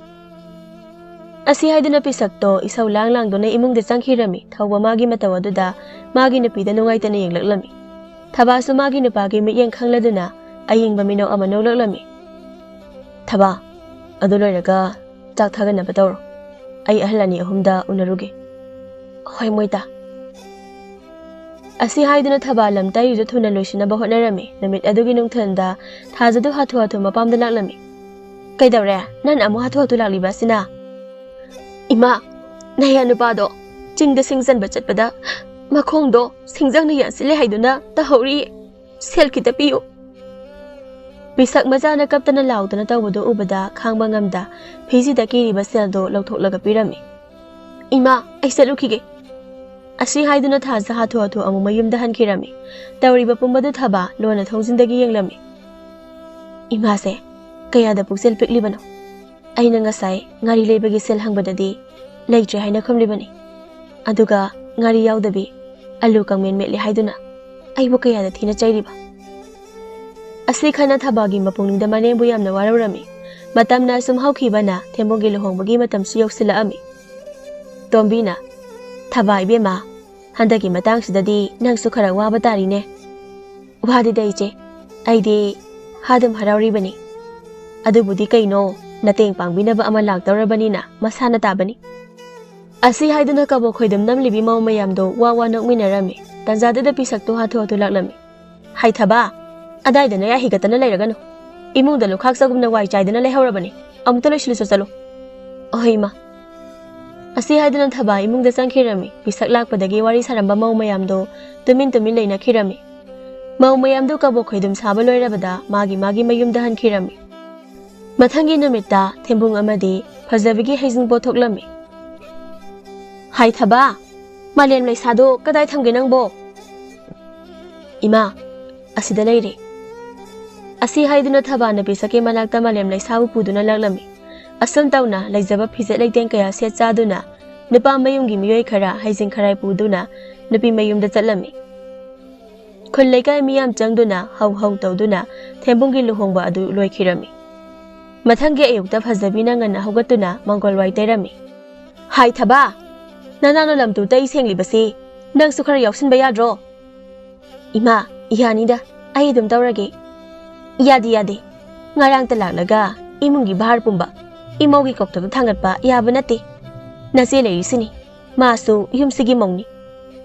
ꯑꯁꯤ ꯍꯥꯏꯗꯨꯅ ꯄꯤꯁꯛꯇꯣ ꯏꯁꯧ ꯂꯥꯡ ꯂꯥꯡꯗꯨꯅ ꯏꯃꯨꯡꯗ ꯆꯪꯈꯤꯔꯝꯃꯤ꯫ ꯊꯧꯕ ꯃꯥꯒꯤ ꯃꯇꯧ ꯑꯗꯨꯗ ꯃꯥꯒꯤ ꯅꯨꯄꯤꯗ ꯅꯨꯡꯉꯥꯏꯇꯅ ꯌꯦꯡꯂꯛꯂꯝꯃꯤ꯫ ꯊꯕꯥꯁꯨ ꯃꯥꯒꯤ ꯅꯨꯄꯥꯒꯤ ꯃꯤꯠꯌꯦꯡ ꯈꯪꯂꯗꯨꯅ ꯑꯌꯤꯡꯕ ꯃꯤꯅꯣꯛ ꯑꯃ ꯅꯣꯛꯂꯛꯂꯝꯃꯤ꯫ "ꯊꯕꯥ, ꯑꯗꯨ ꯂꯣꯏꯔꯒ ꯆꯥꯛ ꯊꯥꯒꯠꯅꯕ ꯇꯧꯔꯣ꯫ ꯑꯩ ꯑꯍꯜ ꯑꯅꯤ ꯑꯍꯨꯝꯗ ꯎꯅꯔꯨꯒꯦ꯫" "ꯍꯣꯏ, ꯃꯣꯏꯇꯥ꯫" ꯑꯁꯤ ꯍꯥꯏꯗꯨꯅ ꯊꯕꯥ ꯂꯝ ꯇꯩꯔꯤꯗꯨ ꯊꯨꯅ ꯂꯣꯏꯁꯤꯟꯅꯕ ꯍꯣꯠꯅꯔꯝꯃꯤ꯫ ꯅꯨꯃꯤꯠ ꯑꯗꯨꯒꯤ ꯅꯨꯡꯊꯤꯜꯗ ꯊꯥꯖꯗꯨ ꯍꯥꯊꯨ ꯍꯥꯊꯨ ꯃꯄꯥꯝꯗ ꯂꯥꯛꯂꯝꯃꯤ꯫ "ꯀꯩꯗꯧꯔꯦ? ꯅꯪ ꯑꯃꯨꯛ ꯍꯥꯊꯨ ꯍꯥꯊꯨ ꯂꯥꯛꯂꯤꯕ ꯑꯁꯤꯅ?" "ꯏꯃꯥ, ꯅꯌꯥ ꯅꯨꯄꯥꯗꯣ ꯆꯤꯡꯗ ꯁꯤꯡ ꯆꯟꯕ ꯆꯠꯄꯗ ꯃꯈꯣꯡꯗꯣ ꯁꯤꯡꯖꯪꯅ ꯌꯥꯟꯁꯤꯜꯂꯦ ꯍꯥꯏꯗꯨꯅ ꯇꯧꯍꯧꯔꯤ꯫ ꯁꯦꯜ ꯈꯤꯇ ꯄꯤꯌꯨ꯫" ꯄꯤꯁꯛ ꯃꯆꯥꯅ ꯀꯞꯇꯅ ꯂꯥꯎꯗꯅ ꯇꯧꯕꯗꯨ ꯎꯕꯗ ꯈꯥꯡꯕ ꯉꯝꯗ ꯐꯤꯖꯤꯗ ꯀꯤꯔꯤꯕ ꯁꯦꯜꯗꯨ ꯂꯧꯊꯣꯛꯂꯒ ꯄꯤꯔꯝꯃꯤ꯫ "ꯏꯃꯥ, ꯑꯩ ꯆꯠꯂꯨꯈꯤꯒꯦ꯫" ꯑꯁꯤ ꯍꯥꯏꯗꯨꯅ ꯊꯥꯖ ꯍꯥꯊꯨ ꯍꯥꯊꯨ ꯑꯃꯨꯛ ꯃꯌꯨꯝꯗ ꯍꯟꯈꯤꯔꯝꯃꯤ꯫ ꯇꯧꯔꯤꯕ ꯄꯨꯝꯕꯗꯨ ꯊꯕꯥ ꯂꯣꯟꯅ ꯊꯣꯡꯖꯤꯟꯗꯒꯤ ꯌꯦꯡꯂꯝꯃꯤ꯫ "ꯏꯃꯥꯁꯦ ꯀꯌꯥꯗ ꯄꯨꯛꯆꯦꯜ ꯄꯤꯛꯂꯤꯕꯅꯣ? ꯑꯩꯅ ꯉꯁꯥꯏ ꯉꯥꯔꯤ ꯂꯩꯕꯒꯤ ꯁꯦꯜ ꯍꯪꯕꯗꯗꯤ ꯂꯩꯇ꯭ꯔꯦ ꯍꯥꯏꯅ ꯈꯨꯝꯂꯤꯕꯅꯤ꯫ ꯑꯗꯨꯒ ꯉꯥꯔꯤ ꯌꯥꯎꯗꯕꯤ ꯑꯂꯨ ꯀꯪꯃꯦꯟ ꯃꯦꯠꯂꯦ ꯍꯥꯏꯗꯨꯅ ꯑꯩꯕꯨ ꯀꯌꯥꯗ ꯊꯤꯅ ꯆꯩꯔꯤꯕ?" ꯑꯁꯤ ꯈꯟꯅ ꯊꯕꯥꯒꯤ ꯃꯄꯨꯛꯅꯤꯡꯗ ꯃꯅꯦꯝꯕꯨ ꯌꯥꯝꯅ ꯋꯥꯔꯧꯔꯝꯃꯤ꯫ ꯃꯇꯝꯅ ꯑꯁꯨꯝ ꯍꯧꯈꯤꯕꯅ ꯊꯦꯝꯕꯨꯡꯒꯤ ꯂꯨꯍꯣꯡꯕꯒꯤ ꯃꯇꯝꯁꯨ ꯌꯧꯁꯤꯜꯂꯛꯑꯝꯃꯤ꯫ ꯇꯣꯝꯕꯤꯅ, "ꯊꯕꯥ ꯏꯕꯦꯝꯃ, ꯍꯟꯗꯛꯀꯤ ꯃꯇꯥꯡꯁꯤꯗꯗꯤ ꯅꯪꯁꯨ ꯈꯔ ꯋꯥꯕ ꯇꯥꯔꯤꯅꯦ꯫" "ꯋꯥꯗꯦꯗ ꯏꯆꯦ, ꯑꯩꯗꯤ ꯑꯗꯨꯝ ꯍꯔꯥꯎꯔꯤꯕꯅꯤ꯫" "ꯑꯗꯨꯕꯨꯗꯤ ꯀꯩꯅꯣ, ꯃꯇꯦꯡ ꯄꯥꯡꯕꯤꯅꯕ ꯑꯃ ꯂꯥꯛꯇꯧꯔꯕꯅꯤꯅ ꯃꯁꯥꯅ ꯇꯥꯕꯅꯤ꯫" ꯑꯁꯤ ꯍꯥꯏꯗꯨꯅ ꯀꯕꯣꯛ ꯈꯣꯏꯗꯨꯝ ꯅꯝꯂꯤꯕꯤ ꯃꯧ ꯃꯌꯥꯝꯗꯣ ꯋꯥ ꯋꯥ ꯅꯣꯛꯃꯤꯟꯅꯔꯝꯃꯤ꯫ ꯇꯟꯖꯥꯗꯨꯗ ꯄꯤꯁꯛꯇꯨ ꯍꯥꯊꯨ ꯍꯥꯊꯨ ꯂꯥꯛꯂꯝꯃꯤ꯫ "ꯍꯩꯊꯕ, ꯑꯗꯥꯏꯗ ꯅꯌꯥ ꯍꯤꯒꯠꯇꯅ ꯂꯩꯔꯒꯅꯨ꯫ ꯏꯃꯨꯡꯗ ꯂꯨꯈꯥꯛ ꯆꯒꯨꯝꯅ ꯋꯥꯏ ꯆꯥꯏꯗꯅ ꯂꯩꯍꯧꯔꯕꯅꯤ꯫ ꯑꯃꯨꯛꯇ ꯂꯣꯏꯁꯤꯜꯂꯨꯆꯣ ꯆꯠꯂꯨ꯫" "ꯑꯍꯣꯏ, ꯏꯃꯥ꯫" ꯑꯁꯤ ꯍꯥꯏꯗꯨꯅ ꯊꯕꯥ ꯏꯃꯨꯡꯗ ꯆꯪꯈꯤꯔꯝꯃꯤ꯫ ꯄꯤꯁꯛ ꯂꯥꯛꯄꯗꯒꯤ ꯋꯥꯔꯤ ꯁꯥꯔꯝꯕ ꯃꯧ ꯃꯌꯥꯝꯗꯣ ꯇꯨꯃꯤꯟ ꯇꯨꯃꯤꯟ ꯂꯩꯅꯈꯤꯔꯝꯃꯤ꯫ ꯃꯧ ꯃꯌꯥꯝꯗꯨ ꯀꯕꯣꯛ ꯈꯣꯏꯗꯨꯝ ꯁꯥꯕ ꯂꯣꯏꯔꯕꯗ ꯃꯥꯒꯤ ꯃꯥꯒꯤ ꯃꯌꯨꯝꯗ ꯍꯟꯈꯤꯔꯝꯃꯤ꯫ ꯃꯊꯪꯒꯤ ꯅꯨꯃꯤꯠꯇ ꯊꯦꯝꯕꯨꯡ ꯑꯃꯗꯤ ꯐꯖꯕꯤꯒꯤ ꯍꯩꯖꯤꯡꯄꯣꯠ ꯊꯣꯛꯂꯝꯃꯤ꯫ "ꯍꯥꯏꯊꯕ, ꯃꯥꯂꯦꯝ ꯂꯩꯁꯥꯗꯣ ꯀꯗꯥꯏ ꯊꯝꯒꯦ ꯅꯪꯕꯣ?" "ꯏꯃꯥ, ꯑꯁꯤꯗ ꯂꯩꯔꯦ"꯫ ꯑꯁꯤ ꯍꯥꯏꯗꯨꯅ ꯊꯕꯥꯅ ꯄꯤꯁꯛꯀꯤ ꯃꯅꯥꯛꯇ ꯃꯥꯂꯦꯝ ꯂꯩꯁꯥꯕꯨ ꯄꯨꯗꯨꯅ ꯂꯥꯛꯂꯝꯃꯤ꯫ ꯑꯁꯨꯝ ꯇꯧꯅ ꯂꯩꯖꯕ ꯐꯤꯖꯦꯠ ꯂꯩꯇꯦꯡ ꯀꯌꯥ ꯁꯦꯠ ꯆꯥꯗꯨꯅ ꯅꯨꯄꯥ ꯃꯌꯨꯝꯒꯤ ꯃꯤꯑꯣꯏ ꯈꯔ ꯍꯩꯖꯤꯡ ꯈꯔꯥꯏ ꯄꯨꯗꯨꯅ ꯅꯨꯄꯤ ꯃꯌꯨꯝꯗ ꯆꯠꯂꯝꯃꯤ꯫ ꯈꯨꯜ ꯂꯩꯀꯥꯏ ꯃꯤꯌꯥꯝ ꯆꯪꯗꯨꯅ ꯍꯧ ꯍꯧ ꯇꯧꯗꯨꯅ ꯊꯦꯝꯕꯨꯡꯒꯤ ꯂꯨꯍꯣꯡꯕ ꯑꯗꯨ ꯂꯣꯏꯈꯤꯔꯝꯃꯤ꯫ ꯃꯊꯪꯒꯤ ꯑꯌꯨꯛꯇ ꯐꯖꯕꯤꯅ ꯉꯟꯅ ꯍꯧꯒꯠꯇꯨꯅ ꯃꯪꯒꯣꯜ ꯋꯥꯏ ꯇꯩꯔꯝꯃꯤ꯫ "ꯍꯥꯏ ꯊꯕꯥ, ꯅꯅꯥꯅꯣ ꯂꯝꯇꯨ ꯇꯩ ꯁꯦꯡꯂꯤꯕꯁꯤ, ꯅꯪꯁꯨ ꯈꯔ ꯌꯥꯎꯁꯤꯟꯕ ꯌꯥꯗ꯭ꯔꯣ?" "ꯏꯃꯥ, ꯌꯥꯅꯤꯗ, ꯑꯩ ꯑꯗꯨꯝ ꯇꯧꯔꯒꯦ"꯫ "ꯌꯥꯗꯦ, ꯌꯥꯗꯦ꯫ ꯉꯔꯥꯡꯇ ꯂꯥꯛꯂꯒ ꯏꯃꯨꯡꯒꯤ ꯚꯥꯔ ꯄꯨꯝꯕ ꯏꯃꯧꯒꯤ ꯀꯣꯛꯇꯗ ꯊꯥꯡꯒꯠꯄ ꯌꯥꯕ ꯅꯠꯇꯦ꯫ ꯅꯆꯦ ꯂꯩꯔꯤꯁꯤꯅꯤ, ꯃꯥꯁꯨ ꯌꯨꯝꯁꯤꯒꯤ ꯃꯧꯅꯤ"꯫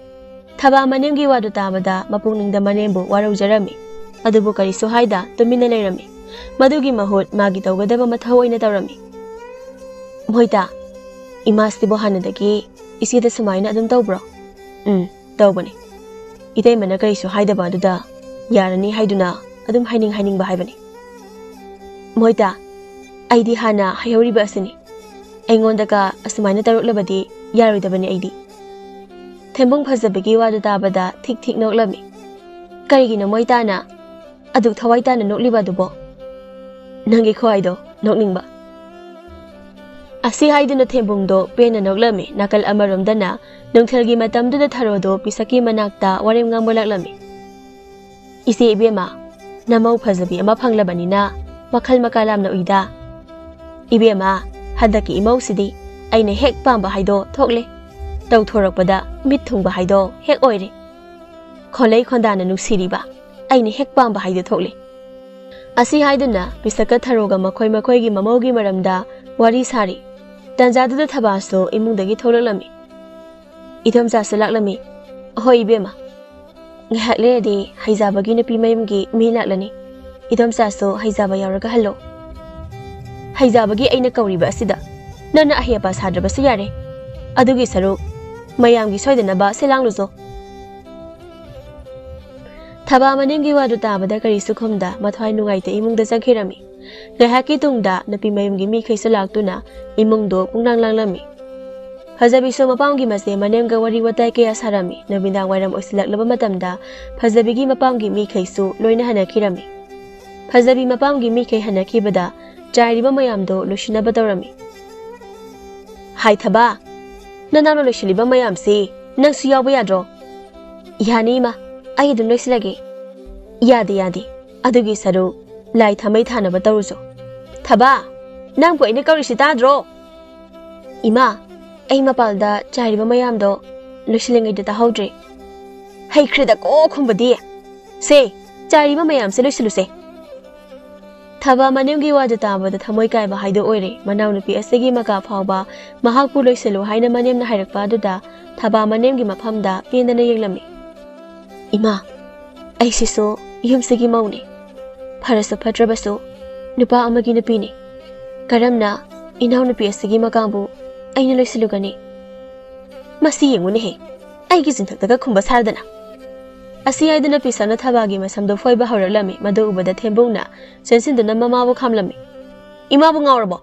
ꯊꯕꯥ ꯃꯅꯦꯝꯒꯤ ꯋꯥꯗꯨ ꯇꯥꯕꯗ ꯃꯄꯨꯛꯅꯤꯡꯗ ꯃꯅꯦꯝꯕꯨ ꯋꯥꯔꯧꯖꯔꯝꯃꯤ꯫ ꯑꯗꯨꯕꯨ ꯀꯔꯤꯁꯨ ꯍꯥꯏꯗ ꯇꯨꯃꯤꯟꯅ ꯂꯩꯔꯝꯃꯤ꯫ ꯃꯗꯨꯒꯤ ꯃꯍꯨꯠ ꯃꯥꯒꯤ ꯇꯧꯒꯗꯕ ꯃꯊꯧ ꯑꯣꯏꯅ ꯇꯧꯔꯝꯃꯤ꯫ "ꯃꯣꯏꯇꯥ, ꯏꯃꯥꯁꯤꯕꯨ ꯍꯥꯟꯅꯗꯒꯤ ꯏꯆꯦꯗ ꯁꯨꯃꯥꯏꯅ ꯑꯗꯨꯝ ꯇꯧꯕ꯭ꯔꯣ?" "ꯎꯝ, ꯇꯧꯕꯅꯤ꯫ ꯏꯇꯩꯃꯅ ꯀꯔꯤꯁꯨ ꯍꯥꯏꯗꯕ ꯑꯗꯨꯗ ꯌꯥꯔꯅꯤ ꯍꯥꯏꯗꯨꯅ ꯑꯗꯨꯝ ꯍꯥꯏꯅꯤꯡ ꯍꯥꯏꯅꯤꯡꯕ ꯍꯥꯏꯕꯅꯤ꯫ ꯃꯣꯏꯇꯥ, ꯑꯩꯗꯤ ꯍꯥꯟꯅ ꯍꯥꯏꯍꯧꯔꯤꯕ ꯑꯁꯤꯅꯤ꯫ ꯑꯩꯉꯣꯟꯗꯒ ꯑꯁꯨꯃꯥꯏꯅ ꯇꯧꯔꯛꯂꯕꯗꯤ ꯌꯥꯔꯣꯏꯗꯕꯅꯤ ꯑꯩꯗꯤ"꯫ ꯊꯦꯝꯕꯨꯡ ꯐꯖꯕꯤꯒꯤ ꯋꯥꯗꯨ ꯇꯥꯕꯗ ꯊꯤꯛ ꯊꯤꯛ ꯅꯣꯛꯂꯝꯃꯤ꯫ "ꯀꯔꯤꯒꯤꯅꯣ ꯃꯣꯏꯇꯥꯅ ꯑꯗꯨꯛ ꯊꯋꯥꯏ ꯇꯥꯅ ꯅꯣꯛꯂꯤꯕ ꯑꯗꯨꯕꯣ?" "ꯅꯪꯒꯤ ꯈꯨꯍꯥꯏꯗꯣ ꯅꯣꯛꯅꯤꯡꯕ"꯫ ꯑꯁꯤ ꯍꯥꯏꯗꯨꯅ ꯊꯦꯝꯕꯨꯡꯗꯣ ꯄꯦꯟꯅ ꯅꯣꯛꯂꯝꯃꯤ꯫ ꯅꯥꯀꯜ ꯑꯃꯔꯣꯝꯗꯅ ꯅꯨꯡꯊꯤꯜꯒꯤ ꯃꯇꯝꯗꯨꯗ ꯊꯔꯣꯗꯣ ꯄꯤꯁꯛꯀꯤ ꯃꯅꯥꯛꯇ ꯋꯥꯔꯦꯝ ꯉꯥꯡꯕ ꯂꯥꯛꯂꯝꯃꯤ꯫ "ꯏꯆꯦ ꯏꯕꯦꯝꯃ, ꯅꯃꯧ ꯐꯖꯕꯤ ꯑꯃ ꯐꯪꯂꯕꯅꯤꯅ ꯃꯈꯜ ꯃꯀꯥ ꯌꯥꯝꯅ ꯎꯏꯗ꯫ ꯏꯕꯦꯝꯃ, ꯍꯟꯗꯛꯀꯤ ꯏꯃꯧꯁꯤꯗꯤ ꯑꯩꯅ ꯍꯦꯛ ꯄꯥꯝꯕ ꯍꯥꯏꯗꯣ ꯊꯣꯛꯂꯦ꯫ ꯇꯧꯊꯣꯔꯛꯄꯗ ꯃꯤꯠ ꯊꯨꯡꯕ ꯍꯥꯏꯗꯣ ꯍꯦꯛ ꯑꯣꯏꯔꯦ꯫ ꯈꯣꯟꯂꯩ ꯈꯣꯟꯗꯥꯅ ꯅꯨꯡꯁꯤꯔꯤꯕ ꯑꯩꯅ ꯍꯦꯛ ꯄꯥꯝꯕ ꯍꯥꯏꯗꯣ ꯊꯣꯛꯂꯦ"꯫ ꯑꯁꯤ ꯍꯥꯏꯗꯨꯅ ꯄꯤꯁꯛꯀ ꯊꯔꯣꯒ ꯃꯈꯣꯏ ꯃꯈꯣꯏꯒꯤ ꯃꯃꯧꯒꯤ ꯃꯔꯝꯗ ꯋꯥꯔꯤ ꯁꯥꯔꯤ꯫ ꯇꯟꯖꯥꯗꯨꯗ ꯊꯕꯥꯁꯨ ꯏꯃꯨꯡꯗꯒꯤ ꯊꯣꯛꯂꯛꯂꯝꯃꯤ꯫ "ꯏꯗꯣꯝꯆꯥꯁꯨ ꯂꯥꯛꯂꯝꯃꯤ"꯫ "ꯍꯣꯏ ꯏꯕꯦꯝꯃ, ꯉꯥꯏꯍꯥꯛ ꯂꯩꯔꯗꯤ ꯍꯩꯖꯥꯕꯒꯤ ꯅꯨꯄꯤ ꯃꯌꯨꯝꯒꯤ ꯃꯤ ꯂꯥꯛꯂꯅꯤ꯫ ꯏꯗꯣꯝꯆꯥꯁꯨ ꯍꯩꯖꯥꯕ ꯌꯥꯎꯔꯒ ꯍꯜꯂꯣ"꯫ "ꯍꯩꯖꯥꯕꯒꯤ ꯑꯩꯅ ꯀꯧꯔꯤꯕ ꯑꯁꯤꯗ ꯅꯪꯅ ꯑꯍꯩ ꯑꯄꯥ ꯁꯥꯗ꯭ꯔꯕꯁꯨ ꯌꯥꯔꯦ꯫ ꯑꯗꯨꯒꯤ ꯁꯔꯨꯛ ꯃꯌꯥꯝꯒꯤ ꯁꯣꯏꯗꯅꯕ ꯁꯦ ꯂꯥꯡꯂꯨꯆꯣ"꯫ ꯊꯕꯥ ꯃꯅꯦꯝꯒꯤ ꯋꯥꯗꯨ ꯇꯥꯕꯗ ꯀꯔꯤꯁꯨ ꯈꯨꯝꯗ ꯃꯊ꯭ꯋꯥꯏ ꯅꯨꯡꯉꯥꯏꯇ ꯏꯃꯨꯡꯗ ꯆꯪꯈꯤꯔꯝꯃꯤ꯫ ꯉꯥꯏꯍꯥꯛꯀꯤ ꯇꯨꯡꯗ ꯅꯨꯄꯤ ꯃꯌꯨꯝꯒꯤ ꯃꯤꯈꯩꯁꯨ ꯂꯥꯛꯇꯨꯅ ꯏꯃꯨꯡꯗꯣ ꯄꯨꯡꯂꯥꯡ ꯂꯥꯡꯂꯝꯃꯤ꯫ ꯐꯖꯕꯤꯁꯨ ꯃꯄꯥꯝꯒꯤ ꯃꯆꯦ ꯃꯅꯦꯝꯒ ꯋꯥꯔꯤ ꯋꯥꯇꯥꯏ ꯀꯌꯥ ꯁꯥꯔꯝꯃꯤ꯫ ꯅꯨꯃꯤꯗꯥꯡ ꯋꯥꯏꯔꯝ ꯑꯣꯏꯁꯤꯜꯂꯛꯂꯕ ꯃꯇꯝꯗ ꯐꯖꯕꯤꯒꯤ ꯃꯄꯥꯝꯒꯤ ꯃꯤꯈꯩꯁꯨ ꯂꯣꯏꯅ ꯍꯟꯅꯈꯤꯔꯝꯃꯤ꯫ ꯐꯖꯕꯤ ꯃꯄꯥꯝꯒꯤ ꯃꯤꯈꯩ ꯍꯟꯅꯈꯤꯕꯗ ꯆꯥꯏꯔꯤꯕ ꯃꯌꯥꯝꯗꯣ ꯂꯣꯏꯁꯤꯟꯅꯕ ꯇꯧꯔꯝꯃꯤ꯫ "ꯍꯥꯏ ꯊꯕꯥ, ꯅꯅꯥꯎꯅ ꯂꯣꯏꯁꯤꯜꯂꯤꯕ ꯃꯌꯥꯝꯁꯤ ꯅꯪꯁꯨ ꯌꯥꯎꯕ ꯌꯥꯗ꯭ꯔꯣ?" "ꯌꯥꯅꯤ ꯏꯃꯥ, ꯑꯩ ꯑꯗꯨꯝ ꯂꯣꯏꯁꯤꯜꯂꯒꯦ꯫" "ꯌꯥꯗꯦ, ꯌꯥꯗꯦ, ꯑꯗꯨꯒꯤ ꯁꯔꯨꯛ ꯂꯥꯏ ꯊꯥꯃꯩ ꯊꯥꯅꯕ ꯇꯧꯔꯨꯆꯣ꯫" "ꯊꯕꯥ, ꯅꯪꯕꯨ ꯑꯩꯅ ꯀꯧꯔꯤꯁꯤ ꯇꯥꯗ꯭ꯔꯣ?" "ꯏꯃꯥ, ꯑꯩ ꯃꯄꯥꯜꯗ ꯆꯥꯏꯔꯤꯕ ꯃꯌꯥꯝꯗꯣ ꯂꯣꯏꯁꯤꯜꯂꯤꯉꯩꯗ ꯇꯥꯍꯧꯗ꯭ꯔꯦ꯫" "ꯍꯩꯈ꯭ꯔꯦꯗꯀꯣ ꯈꯨꯝꯕꯗꯤ꯫ ꯁꯦ, ꯆꯥꯏꯔꯤꯕ ꯃꯌꯥꯝꯁꯦ ꯂꯣꯏꯁꯤꯜꯂꯨꯁꯦ꯫" ꯊꯕꯥ ꯃꯅꯦꯝꯒꯤ ꯋꯥꯗꯨ ꯇꯥꯕꯗ ꯊꯃꯣꯏ ꯀꯥꯏꯕ ꯍꯥꯏꯗꯣ ꯑꯣꯏꯔꯦ꯫ ꯃꯅꯥꯎꯅꯨꯄꯤ ꯑꯁꯤꯒꯤ ꯃꯀꯥ ꯐꯥꯎꯕ ꯃꯍꯥꯛꯄꯨ ꯂꯣꯏꯁꯤꯜꯂꯨ ꯍꯥꯏꯅ ꯃꯅꯦꯝꯅ ꯍꯥꯏꯔꯛꯄ ꯑꯗꯨꯗ ꯊꯕꯥ ꯃꯅꯦꯝꯒꯤ ꯃꯐꯝꯗ ꯄꯦꯟꯗꯅ ꯌꯦꯡꯂꯝꯃꯤ꯫ "ꯏꯃꯥ, ꯑꯩꯁꯤꯁꯨ ꯌꯨꯝꯁꯤꯒꯤ ꯃꯧꯅꯤ꯫ ꯐꯔꯁꯨ ꯐꯠꯇ꯭ꯔꯕꯁꯨ ꯅꯨꯄꯥ ꯑꯃꯒꯤ ꯅꯨꯄꯤꯅꯤ꯫ ꯀꯔꯝꯅ ꯏꯅꯥꯎꯅꯨꯄꯤ ꯑꯁꯤꯒꯤ ꯃꯀꯥꯕꯨ ꯑꯩꯅ ꯂꯣꯏꯁꯤꯜꯂꯨꯒꯅꯤ? ꯃꯁꯤ ꯌꯦꯡꯉꯨꯅꯦꯍꯦ, ꯑꯩꯒꯤ ꯆꯤꯟꯊꯛꯇꯒ ꯈꯨꯝꯕ ꯁꯥꯔꯗꯅ!" ꯑꯁꯤ ꯍꯥꯏꯗꯨꯅ ꯄꯤꯁꯛꯅ ꯊꯕꯥꯒꯤ ꯃꯁꯝꯗꯣ ꯐꯣꯏꯕ ꯍꯧꯔꯛꯂꯝꯃꯤ꯫ ꯃꯗꯨ ꯎꯕꯗ ꯊꯦꯝꯕꯨꯡꯅ ꯆꯦꯟꯁꯤꯟꯗꯨꯅ ꯃꯃꯥꯕꯨ ꯈꯥꯝꯂꯝꯃꯤ꯫ "ꯏꯃꯥꯕꯨ ꯉꯥꯎꯔꯕꯣ?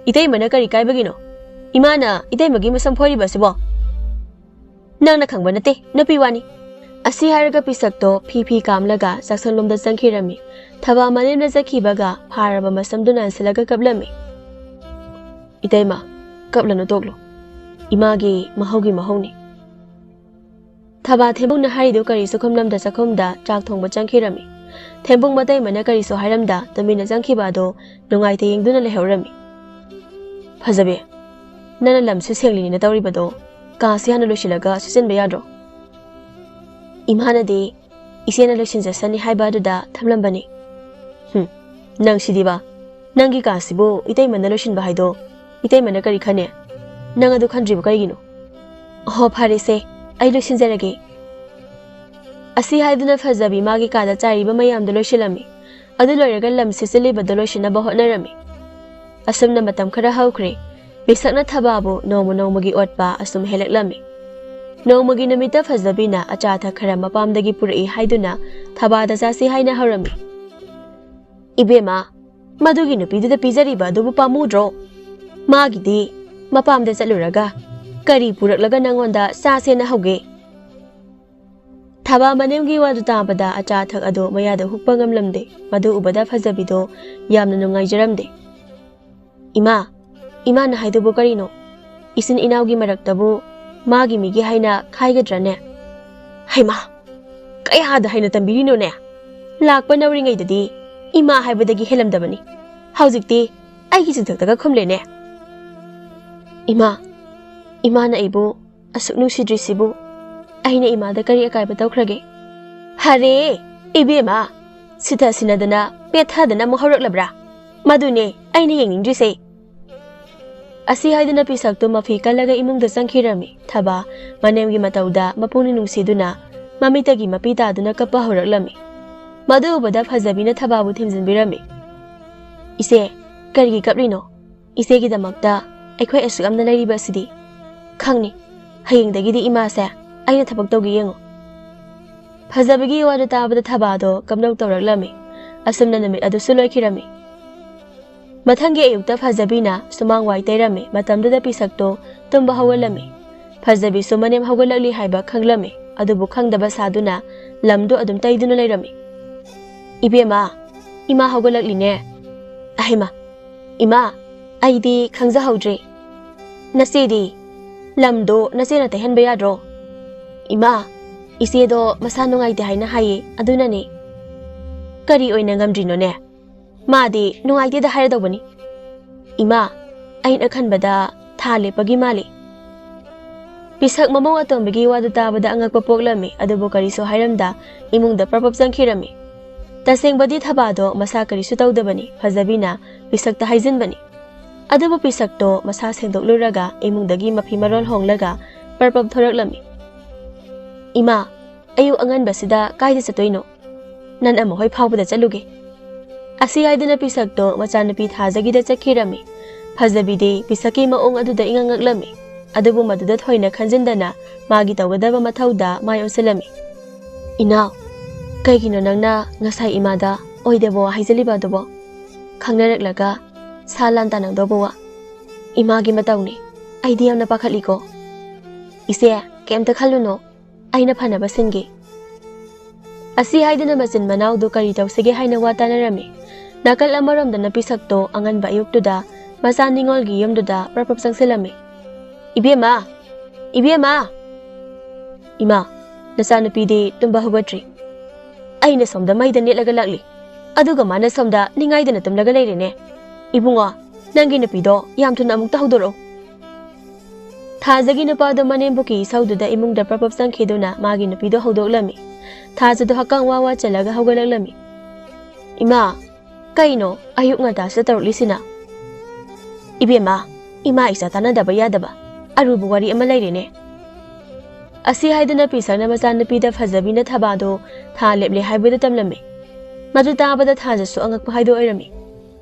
ꯏꯇꯩꯃꯅ ꯀꯔꯤ ꯀꯥꯏꯕꯒꯤꯅꯣ? ꯏꯃꯥꯅ ꯏꯇꯩꯃꯒꯤ ꯃꯁꯝ ꯐꯣꯏꯔꯤꯕ ꯑꯁꯤꯕꯣ?" "ꯅꯪꯅ ꯈꯪꯕ ꯅꯠꯇꯦ, ꯅꯨꯄꯤ ꯋꯥꯅꯤ꯫" ꯑꯁꯤ ꯍꯥꯏꯔꯒ ꯄꯤꯁꯛꯇꯣ ꯐꯤ ꯐꯤ ꯀꯥꯝꯂꯒ ꯆꯥꯛꯁꯪꯂꯣꯝꯗ ꯆꯪꯈꯤꯔꯝꯃꯤ꯫ ꯊꯕꯥ ꯃꯅꯦꯝꯅ ꯆꯠꯈꯤꯕꯒ ꯐꯥꯔꯕ ꯃꯁꯝꯗꯨ ꯅꯥꯟꯁꯤꯜꯂꯒ ꯀꯞꯂꯝꯃꯤ꯫ "ꯏꯇꯩꯃ, ꯀꯞꯂꯅꯨ, ꯇꯣꯛꯂꯣ꯫ ꯏꯃꯥꯒꯤ ꯃꯍꯧꯒꯤ ꯃꯍꯧꯅꯤ꯫" ꯊꯕꯥ ꯊꯦꯝꯕꯨꯡꯅ ꯍꯥꯏꯔꯤꯗꯨ ꯀꯔꯤꯁꯨ ꯈꯨꯝꯂꯝꯗ ꯆꯥꯛꯈꯨꯝꯗ ꯆꯥꯛ ꯊꯣꯡꯕ ꯆꯪꯈꯤꯔꯝꯃꯤ꯫ ꯊꯦꯝꯕꯨꯡ ꯃꯇꯩꯃꯅ ꯀꯔꯤꯁꯨ ꯍꯥꯏꯔꯝꯗ ꯇꯨꯃꯤꯟꯅ ꯆꯪꯈꯤꯕ ꯑꯗꯣ ꯅꯨꯡꯉꯥꯏꯇ ꯌꯦꯡꯗꯨꯅ ꯂꯩꯍꯧꯔꯝꯃꯤ꯫ "ꯐꯖꯕꯤ, ꯅꯪꯅ ꯂꯝꯁꯨ ꯁꯦꯡꯂꯤꯅꯦꯅ ꯇꯧꯔꯤꯕꯗꯣ ꯀꯥꯁꯤ ꯍꯥꯟꯅ ꯂꯣꯏꯁꯤꯜꯂꯒ ꯁꯨꯆꯟꯕ ꯌꯥꯗ꯭ꯔꯣ?" "ꯏꯃꯥꯅꯗꯤ ꯏꯆꯦꯅ ꯂꯣꯏꯁꯤꯟꯖꯁꯅꯤ ꯍꯥꯏꯕ ꯑꯗꯨꯗ ꯊꯝꯂꯝꯕꯅꯤ꯫" "ꯍꯨꯝ, ꯅꯪ ꯁꯤꯗꯤꯕ, ꯅꯪꯒꯤ ꯀꯥꯁꯤꯕꯨ ꯏꯇꯩꯃꯅ ꯂꯣꯏꯁꯤꯟꯕ ꯍꯥꯏꯗꯣ ꯏꯇꯩꯃꯅ ꯀꯔꯤ ꯈꯟꯅꯤ? ꯅꯪ ꯑꯗꯨ ꯈꯟꯗ꯭ꯔꯤꯕ ꯀꯔꯤꯒꯤꯅꯣ?" "ꯑꯣꯍꯣ, ꯐꯔꯦꯁꯦ, ꯑꯩ ꯂꯣꯏꯁꯤꯟꯖꯔꯒꯦ꯫" ꯑꯁꯤ ꯍꯥꯏꯗꯨꯅ ꯐꯖꯕꯤ ꯃꯥꯒꯤ ꯀꯥꯗ ꯆꯥꯏꯔꯤꯕ ꯃꯌꯥꯝꯗꯣ ꯂꯣꯏꯁꯤꯜꯂꯝꯃꯤ꯫ ꯑꯗꯨ ꯂꯣꯏꯔꯒ ꯂꯝ ꯁꯤꯠꯆꯤꯜꯂꯤꯕꯗꯣ ꯂꯣꯏꯁꯤꯟꯅꯕ ꯍꯣꯠꯅꯔꯝꯃꯤ꯫ ꯑꯁꯨꯝꯅ ꯃꯇꯝ ꯈꯔ ꯍꯧꯈ꯭ꯔꯦ꯫ ꯃꯤꯁꯛꯅ ꯊꯕꯥꯕꯨ ꯅꯣꯡꯃ ꯅꯣꯡꯃꯒꯤ ꯑꯣꯠꯄ ꯑꯁꯨꯝ ꯍꯦꯜꯂꯛꯂꯝꯃꯤ꯫ ꯅꯣꯡꯃꯒꯤ ꯅꯨꯃꯤꯠꯇ ꯐꯖꯕꯤꯅ ꯑꯆꯥ ꯑꯊꯛ ꯈꯔ ꯃꯄꯥꯝꯗꯒꯤ ꯄꯨꯔꯛꯏ ꯍꯥꯏꯗꯨꯅ ꯊꯕꯥꯗ ꯆꯥꯁꯤ ꯍꯥꯏꯅ ꯍꯧꯔꯝꯃꯤ꯫ "ꯏꯕꯦꯝꯃ, ꯃꯗꯨꯒꯤ ꯅꯨꯄꯤꯗꯨꯗ ꯄꯤꯖꯔꯤꯕ ꯑꯗꯨꯕꯨ ꯄꯥꯝꯃꯨꯗ꯭ꯔꯣ? ꯃꯥꯒꯤꯗꯤ ꯃꯄꯥꯝꯗ ꯆꯠꯂꯨꯔꯒ ꯀꯔꯤ ꯄꯨꯔꯛꯂꯒ ꯅꯪꯉꯣꯟꯗ ꯆꯥꯁꯦꯅ ꯍꯧꯒꯦ?" ꯊꯕꯥ ꯃꯅꯦꯝꯒꯤ ꯋꯥꯗꯨ ꯇꯥꯕꯗ ꯑꯆꯥ ꯑꯊꯛ ꯑꯗꯨ ꯃꯌꯥꯗ ꯍꯨꯛꯄ ꯉꯝꯂꯝꯗꯦ꯫ ꯃꯗꯨ ꯎꯕꯗ ꯐꯖꯕꯤꯗꯣ ꯌꯥꯝꯅ ꯅꯨꯡꯉꯥꯏꯖꯔꯝꯗꯦ꯫ "ꯏꯃꯥ, ꯏꯃꯥꯅ ꯍꯥꯏꯗꯨꯕꯨ ꯀꯔꯤꯅꯣ? ꯏꯆꯤꯟ ꯏꯅꯥꯎꯒꯤ ꯃꯔꯛꯇꯕꯨ ꯃꯥꯒꯤ ꯃꯤꯒꯤ ꯍꯥꯏꯅ ꯈꯥꯏꯒꯗ꯭ꯔꯅꯦ? ꯍꯩꯃꯥ, ꯀꯌꯥꯗ ꯍꯩꯅ ꯇꯝꯕꯤꯔꯤꯅꯣꯅꯦ? ꯂꯥꯛꯄ ꯅꯧꯔꯤꯉꯩꯗꯗꯤ ꯏꯃꯥ ꯍꯥꯏꯕꯗꯒꯤ ꯍꯦꯜꯂꯝꯗꯕꯅꯤ꯫ ꯍꯧꯖꯤꯛꯇꯤ ꯑꯩꯒꯤ ꯆꯤꯟꯊꯛꯇꯒ ꯈꯨꯝꯂꯦꯅꯦ꯫ ꯏꯃꯥ, ꯏꯃꯥꯅ ꯑꯩꯕꯨ ꯑꯁꯨꯛ ꯅꯨꯡꯁꯤꯗ꯭ꯔꯤꯁꯤꯕꯨ ꯑꯩꯅ ꯏꯃꯥꯗ ꯀꯔꯤ ꯑꯀꯥꯏꯕ ꯇꯧꯈ꯭ꯔꯒꯦ?" "ꯍꯔꯦ, ꯏꯕꯦꯝꯃ, ꯁꯤꯊ ꯁꯤꯟꯅꯗꯅ ꯄꯦꯠꯊꯗꯅ ꯑꯃꯨꯛ ꯍꯧꯔꯛꯂꯕ꯭ꯔꯥ? ꯃꯗꯨꯅꯦ ꯑꯩꯅ ꯌꯦꯡꯅꯤꯡꯗ꯭ꯔꯤꯁꯦ!" ꯑꯁꯤ ꯍꯥꯏꯗꯨꯅ ꯄꯤꯁꯛꯇꯨ ꯃꯐꯤ ꯀꯜꯂꯒ ꯏꯃꯨꯡꯗ ꯆꯪꯈꯤꯔꯝꯃꯤ꯫ ꯊꯕꯥ ꯃꯅꯦꯝꯒꯤ ꯃꯇꯧꯗ ꯃꯄꯨꯛꯅꯤꯡ ꯅꯨꯡꯁꯤꯗꯨꯅ ꯃꯃꯤꯠꯇꯒꯤ ꯃꯄꯤ ꯇꯥꯗꯨꯅ ꯀꯞꯄ ꯍꯧꯔꯛꯂꯝꯃꯤ꯫ ꯃꯗꯨ ꯎꯕꯗ ꯐꯖꯕꯤꯅ ꯊꯕꯥꯕꯨ ꯊꯦꯝꯖꯤꯟꯕꯤꯔꯝꯃꯤ꯫ "ꯏꯆꯦ, ꯀꯔꯤꯒꯤ ꯀꯞꯂꯤꯅꯣ? ꯏꯆꯦꯒꯤꯗꯃꯛꯇ ꯑꯩꯈꯣꯏ ꯑꯁꯨꯛ ꯌꯥꯝꯅ ꯂꯩꯔꯤꯕ ꯑꯁꯤꯗꯤ꯫ ꯈꯪꯅꯤ, ꯍꯌꯦꯡꯗꯒꯤꯗꯤ ꯏꯃꯥꯁꯦ ꯑꯩꯅ ꯊꯕꯛ ꯇꯧꯒꯦ ꯌꯦꯡꯉꯨ꯫" ꯐꯖꯕꯤꯒꯤ ꯋꯥꯗꯨ ꯇꯥꯕꯗ ꯊꯕꯥꯗꯣ ꯀꯞꯅꯧ ꯇꯧꯔꯛꯂꯝꯃꯤ꯫ ꯑꯁꯨꯝꯅ ꯅꯨꯃꯤꯠ ꯑꯗꯨꯁꯨ ꯂꯣꯏꯈꯤꯔꯝꯃꯤ꯫ ꯃꯊꯪꯒꯤ ꯑꯌꯨꯛꯇ ꯐꯖꯕꯤꯅ ꯁꯨꯃꯥꯡ ꯋꯥꯏ ꯇꯩꯔꯝꯃꯤ꯫ ꯃꯇꯝꯗꯨꯗ ꯄꯤꯁꯛꯇꯣ ꯇꯨꯝꯕ ꯍꯧꯒꯠꯂꯝꯃꯤ꯫ ꯐꯖꯕꯤꯁꯨ ꯃꯅꯦꯝ ꯍꯧꯒꯠꯂꯛꯂꯤ ꯍꯥꯏꯕ ꯈꯪꯂꯝꯃꯤ꯫ ꯑꯗꯨꯕꯨ ꯈꯪꯗꯕ ꯁꯥꯗꯨꯅ ꯂꯝꯗꯨ ꯑꯗꯨꯝ ꯇꯩꯗꯨꯅ ꯂꯩꯔꯝꯃꯤ꯫ "ꯏꯕꯦꯝꯃ, ꯏꯃꯥ ꯍꯧꯒꯠꯂꯛꯂꯤꯅꯦ꯫ ꯑꯍꯩꯃ, ꯏꯃꯥ, ꯑꯩꯗꯤ ꯈꯪꯖꯍꯧꯗ꯭ꯔꯦ꯫ ꯅꯆꯦꯗꯤ? ꯂꯝꯗꯣ ꯅꯆꯦꯅ ꯇꯩꯍꯟꯕ ꯌꯥꯗ꯭ꯔꯣ?" "ꯏꯃꯥ, ꯏꯆꯦꯗꯣ ꯃꯁꯥ ꯅꯨꯡꯉꯥꯏꯇꯦ ꯍꯥꯏꯅ ꯍꯥꯏꯌꯦ, ꯑꯗꯨꯅꯅꯦ꯫" "ꯀꯔꯤ ꯑꯣꯏꯅ ꯉꯝꯗ꯭ꯔꯤꯅꯣꯅꯦ? ꯃꯥꯗꯤ ꯅꯨꯡꯉꯥꯏꯇꯦꯗ ꯍꯥꯏꯔꯗꯧꯕꯅꯤ꯫" "ꯏꯃꯥ, ꯑꯩꯅ ꯈꯟꯕꯗ ꯊꯥ ꯂꯦꯞꯄꯒꯤ ꯃꯥꯜꯂꯤ꯫" ꯄꯤꯁꯛ ꯃꯃꯧ ꯑꯇꯣꯝꯕꯤꯒꯤ ꯋꯥꯗꯨ ꯇꯥꯕꯗ ꯑꯉꯛꯄ ꯄꯣꯛꯂꯝꯃꯤ, ꯑꯗꯨꯕꯨ ꯀꯔꯤꯁꯨ ꯍꯥꯏꯔꯝꯗ ꯏꯃꯨꯡꯗ ꯄ꯭ꯔꯞ ꯄ꯭ꯔꯞ ꯆꯪꯈꯤꯔꯝꯃꯤ꯫ ꯇꯁꯦꯡꯕꯗꯤ ꯊꯕꯥꯗꯣ ꯃꯁꯥ ꯀꯔꯤꯁꯨ ꯇꯧꯗꯕꯅꯤ, ꯐꯖꯕꯤꯅ ꯄꯤꯁꯛꯇ ꯍꯥꯏꯖꯤꯟꯕꯅꯤ꯫ ꯑꯗꯨꯕꯨ ꯄꯤꯁꯛꯇꯣ ꯃꯁꯥ ꯁꯦꯡꯗꯣꯛꯂꯨꯔꯒ ꯏꯃꯨꯡꯗꯒꯤ ꯃꯐꯤ ꯃꯔꯣꯜ ꯍꯣꯡꯂꯒ ꯄ꯭ꯔꯞ ꯄ꯭ꯔꯞ ꯊꯣꯔꯛꯂꯝꯃꯤ꯫ "ꯏꯃꯥ, ꯑꯌꯨꯛ ꯑꯉꯟꯕꯁꯤꯗ ꯀꯥꯏꯗ ꯆꯠꯇꯣꯏꯅꯣ? ꯅꯟ ꯑꯃ ꯍꯣꯏ ꯐꯥꯎꯕꯗ ꯆꯠꯂꯨꯒꯦ꯫" ꯑꯁꯤ ꯍꯥꯏꯗꯨꯅ ꯄꯤꯁꯛꯇꯣ ꯃꯆꯥꯅꯨꯄꯤ ꯊꯥꯖꯒꯤꯗ ꯆꯠꯈꯤꯔꯝꯃꯤ꯫ ꯐꯖꯕꯤꯗꯤ ꯄꯤꯁꯛꯀꯤ ꯃꯑꯣꯡ ꯑꯗꯨꯗ ꯏꯉꯛ ꯉꯛꯂꯝꯃꯤ꯫ ꯑꯗꯨꯕꯨ ꯃꯗꯨꯗ ꯊꯣꯏꯅ ꯈꯟꯖꯤꯟꯗꯅ ꯃꯥꯒꯤ ꯇꯧꯒꯗꯕ ꯃꯊꯧꯗ ꯃꯥꯏ ꯑꯣꯟꯁꯤꯜꯂꯝꯃꯤ꯫ "ꯏꯅꯥꯎ, ꯀꯩꯒꯤꯅꯣ ꯅꯪꯅ ꯉꯁꯥꯏ ꯏꯃꯥꯗ ꯑꯣꯏꯗꯕ ꯋꯥ ꯍꯥꯏꯖꯜꯂꯤꯕ ꯑꯗꯨꯕꯣ? ꯈꯪꯅꯔꯛꯂꯒ ꯁꯥ ꯂꯥꯟ ꯇꯥꯟꯅꯗꯧꯕ ꯋꯥ꯫ ꯏꯃꯥꯒꯤ ꯃꯇꯧꯅꯤ꯫ ꯑꯩꯗꯤ ꯌꯥꯝꯅ ꯄꯥꯈꯠꯂꯤꯀꯣ꯫" "ꯏꯆꯦ, ꯀꯩꯝꯇ ꯈꯜꯂꯨꯅꯣ, ꯑꯩꯅ ꯐꯅꯕ ꯁꯤꯟꯒꯦ꯫" ꯑꯁꯤ ꯍꯥꯏꯗꯨꯅ ꯃꯆꯤꯟ ꯃꯅꯥꯎꯗꯨ ꯀꯔꯤ ꯇꯧꯁꯤꯒꯦ ꯍꯥꯏꯅ ꯋꯥ ꯇꯥꯅꯔꯝꯃꯤ꯫ ꯅꯥꯀꯜ ꯑꯃꯔꯣꯝꯗꯅ ꯄꯤꯁꯛꯇꯣ ꯑꯉꯟꯕ ꯑꯌꯨꯛꯇꯨꯗ ꯃꯆꯥ ꯅꯤꯉꯣꯜꯒꯤ ꯌꯨꯝꯗꯨꯗ ꯄ꯭ꯔꯞ ꯄ꯭ꯔꯞ ꯆꯪꯁꯤꯜꯂꯝꯃꯤ꯫ "ꯏꯕꯦꯝꯃ! ꯏꯕꯦꯝꯃ!" "ꯏꯃꯥ, ꯅꯆꯥꯅꯨꯄꯤꯗꯤ ꯇꯨꯝꯕ ꯍꯧꯒꯠꯇ꯭ꯔꯤ?" "ꯑꯩꯅ ꯁꯣꯝꯗ ꯃꯩꯗ ꯅꯦꯠꯂꯒ ꯂꯥꯛꯂꯤ, ꯑꯗꯨꯒ ꯃꯥꯅ ꯁꯣꯝꯗ ꯅꯤꯡꯉꯥꯏꯗꯅ ꯇꯨꯝꯂꯒ ꯂꯩꯔꯦꯅꯦ꯫ ꯏꯕꯨꯡꯉꯣ, ꯅꯪꯒꯤ ꯅꯨꯄꯤꯗꯣ ꯌꯥꯝ ꯊꯨꯅ ꯑꯃꯨꯛꯇ ꯍꯧꯗꯣꯔꯛꯎ꯫" ꯊꯥꯖꯒꯤ ꯅꯨꯄꯥꯗꯣ ꯃꯅꯦꯝꯕꯣꯛꯀꯤ ꯏꯁꯧꯗꯨꯗ ꯏꯃꯨꯡꯗ ꯄ꯭ꯔꯞ ꯄ꯭ꯔꯞ ꯆꯪꯈꯤꯗꯨꯅ ꯃꯥꯒꯤ ꯅꯨꯄꯤꯗꯣ ꯍꯧꯗꯣꯛꯂꯝꯃꯤ꯫ ꯊꯥꯖꯗꯣ ꯍꯛꯀꯥꯡ ꯋꯥ ꯋꯥ ꯆꯜꯂꯒ ꯍꯧꯒꯠꯂꯛꯂꯝꯃꯤ꯫ "ꯏꯃꯥ, ꯀꯩꯅꯣ ꯑꯌꯨꯛ ꯉꯟꯇꯥꯁꯤꯗ ꯇꯧꯔꯛꯂꯤꯁꯤꯅ?" "ꯏꯕꯦꯝꯃ, ꯏꯃꯥ ꯏꯆꯥ ꯇꯥꯟꯅꯗꯕ ꯌꯥꯗꯕ ꯑꯔꯨꯕ ꯋꯥꯔꯤ ꯑꯃ ꯂꯩꯔꯦꯅꯦ꯫" ꯑꯁꯤ ꯍꯥꯏꯗꯨꯅ ꯄꯤꯁꯛꯅ ꯃꯆꯥꯅꯨꯄꯤꯗ ꯐꯖꯕꯤꯅ ꯊꯕꯥꯗꯣ ꯊꯥ ꯂꯦꯞꯂꯦ ꯍꯥꯏꯕꯗꯨ ꯇꯝꯂꯝꯃꯤ꯫ ꯃꯗꯨ ꯇꯥꯕꯗ ꯊꯥꯖꯁꯨ ꯑꯉꯛꯄ ꯍꯥꯏꯗꯣ ꯑꯣꯏꯔꯝꯃꯤ꯫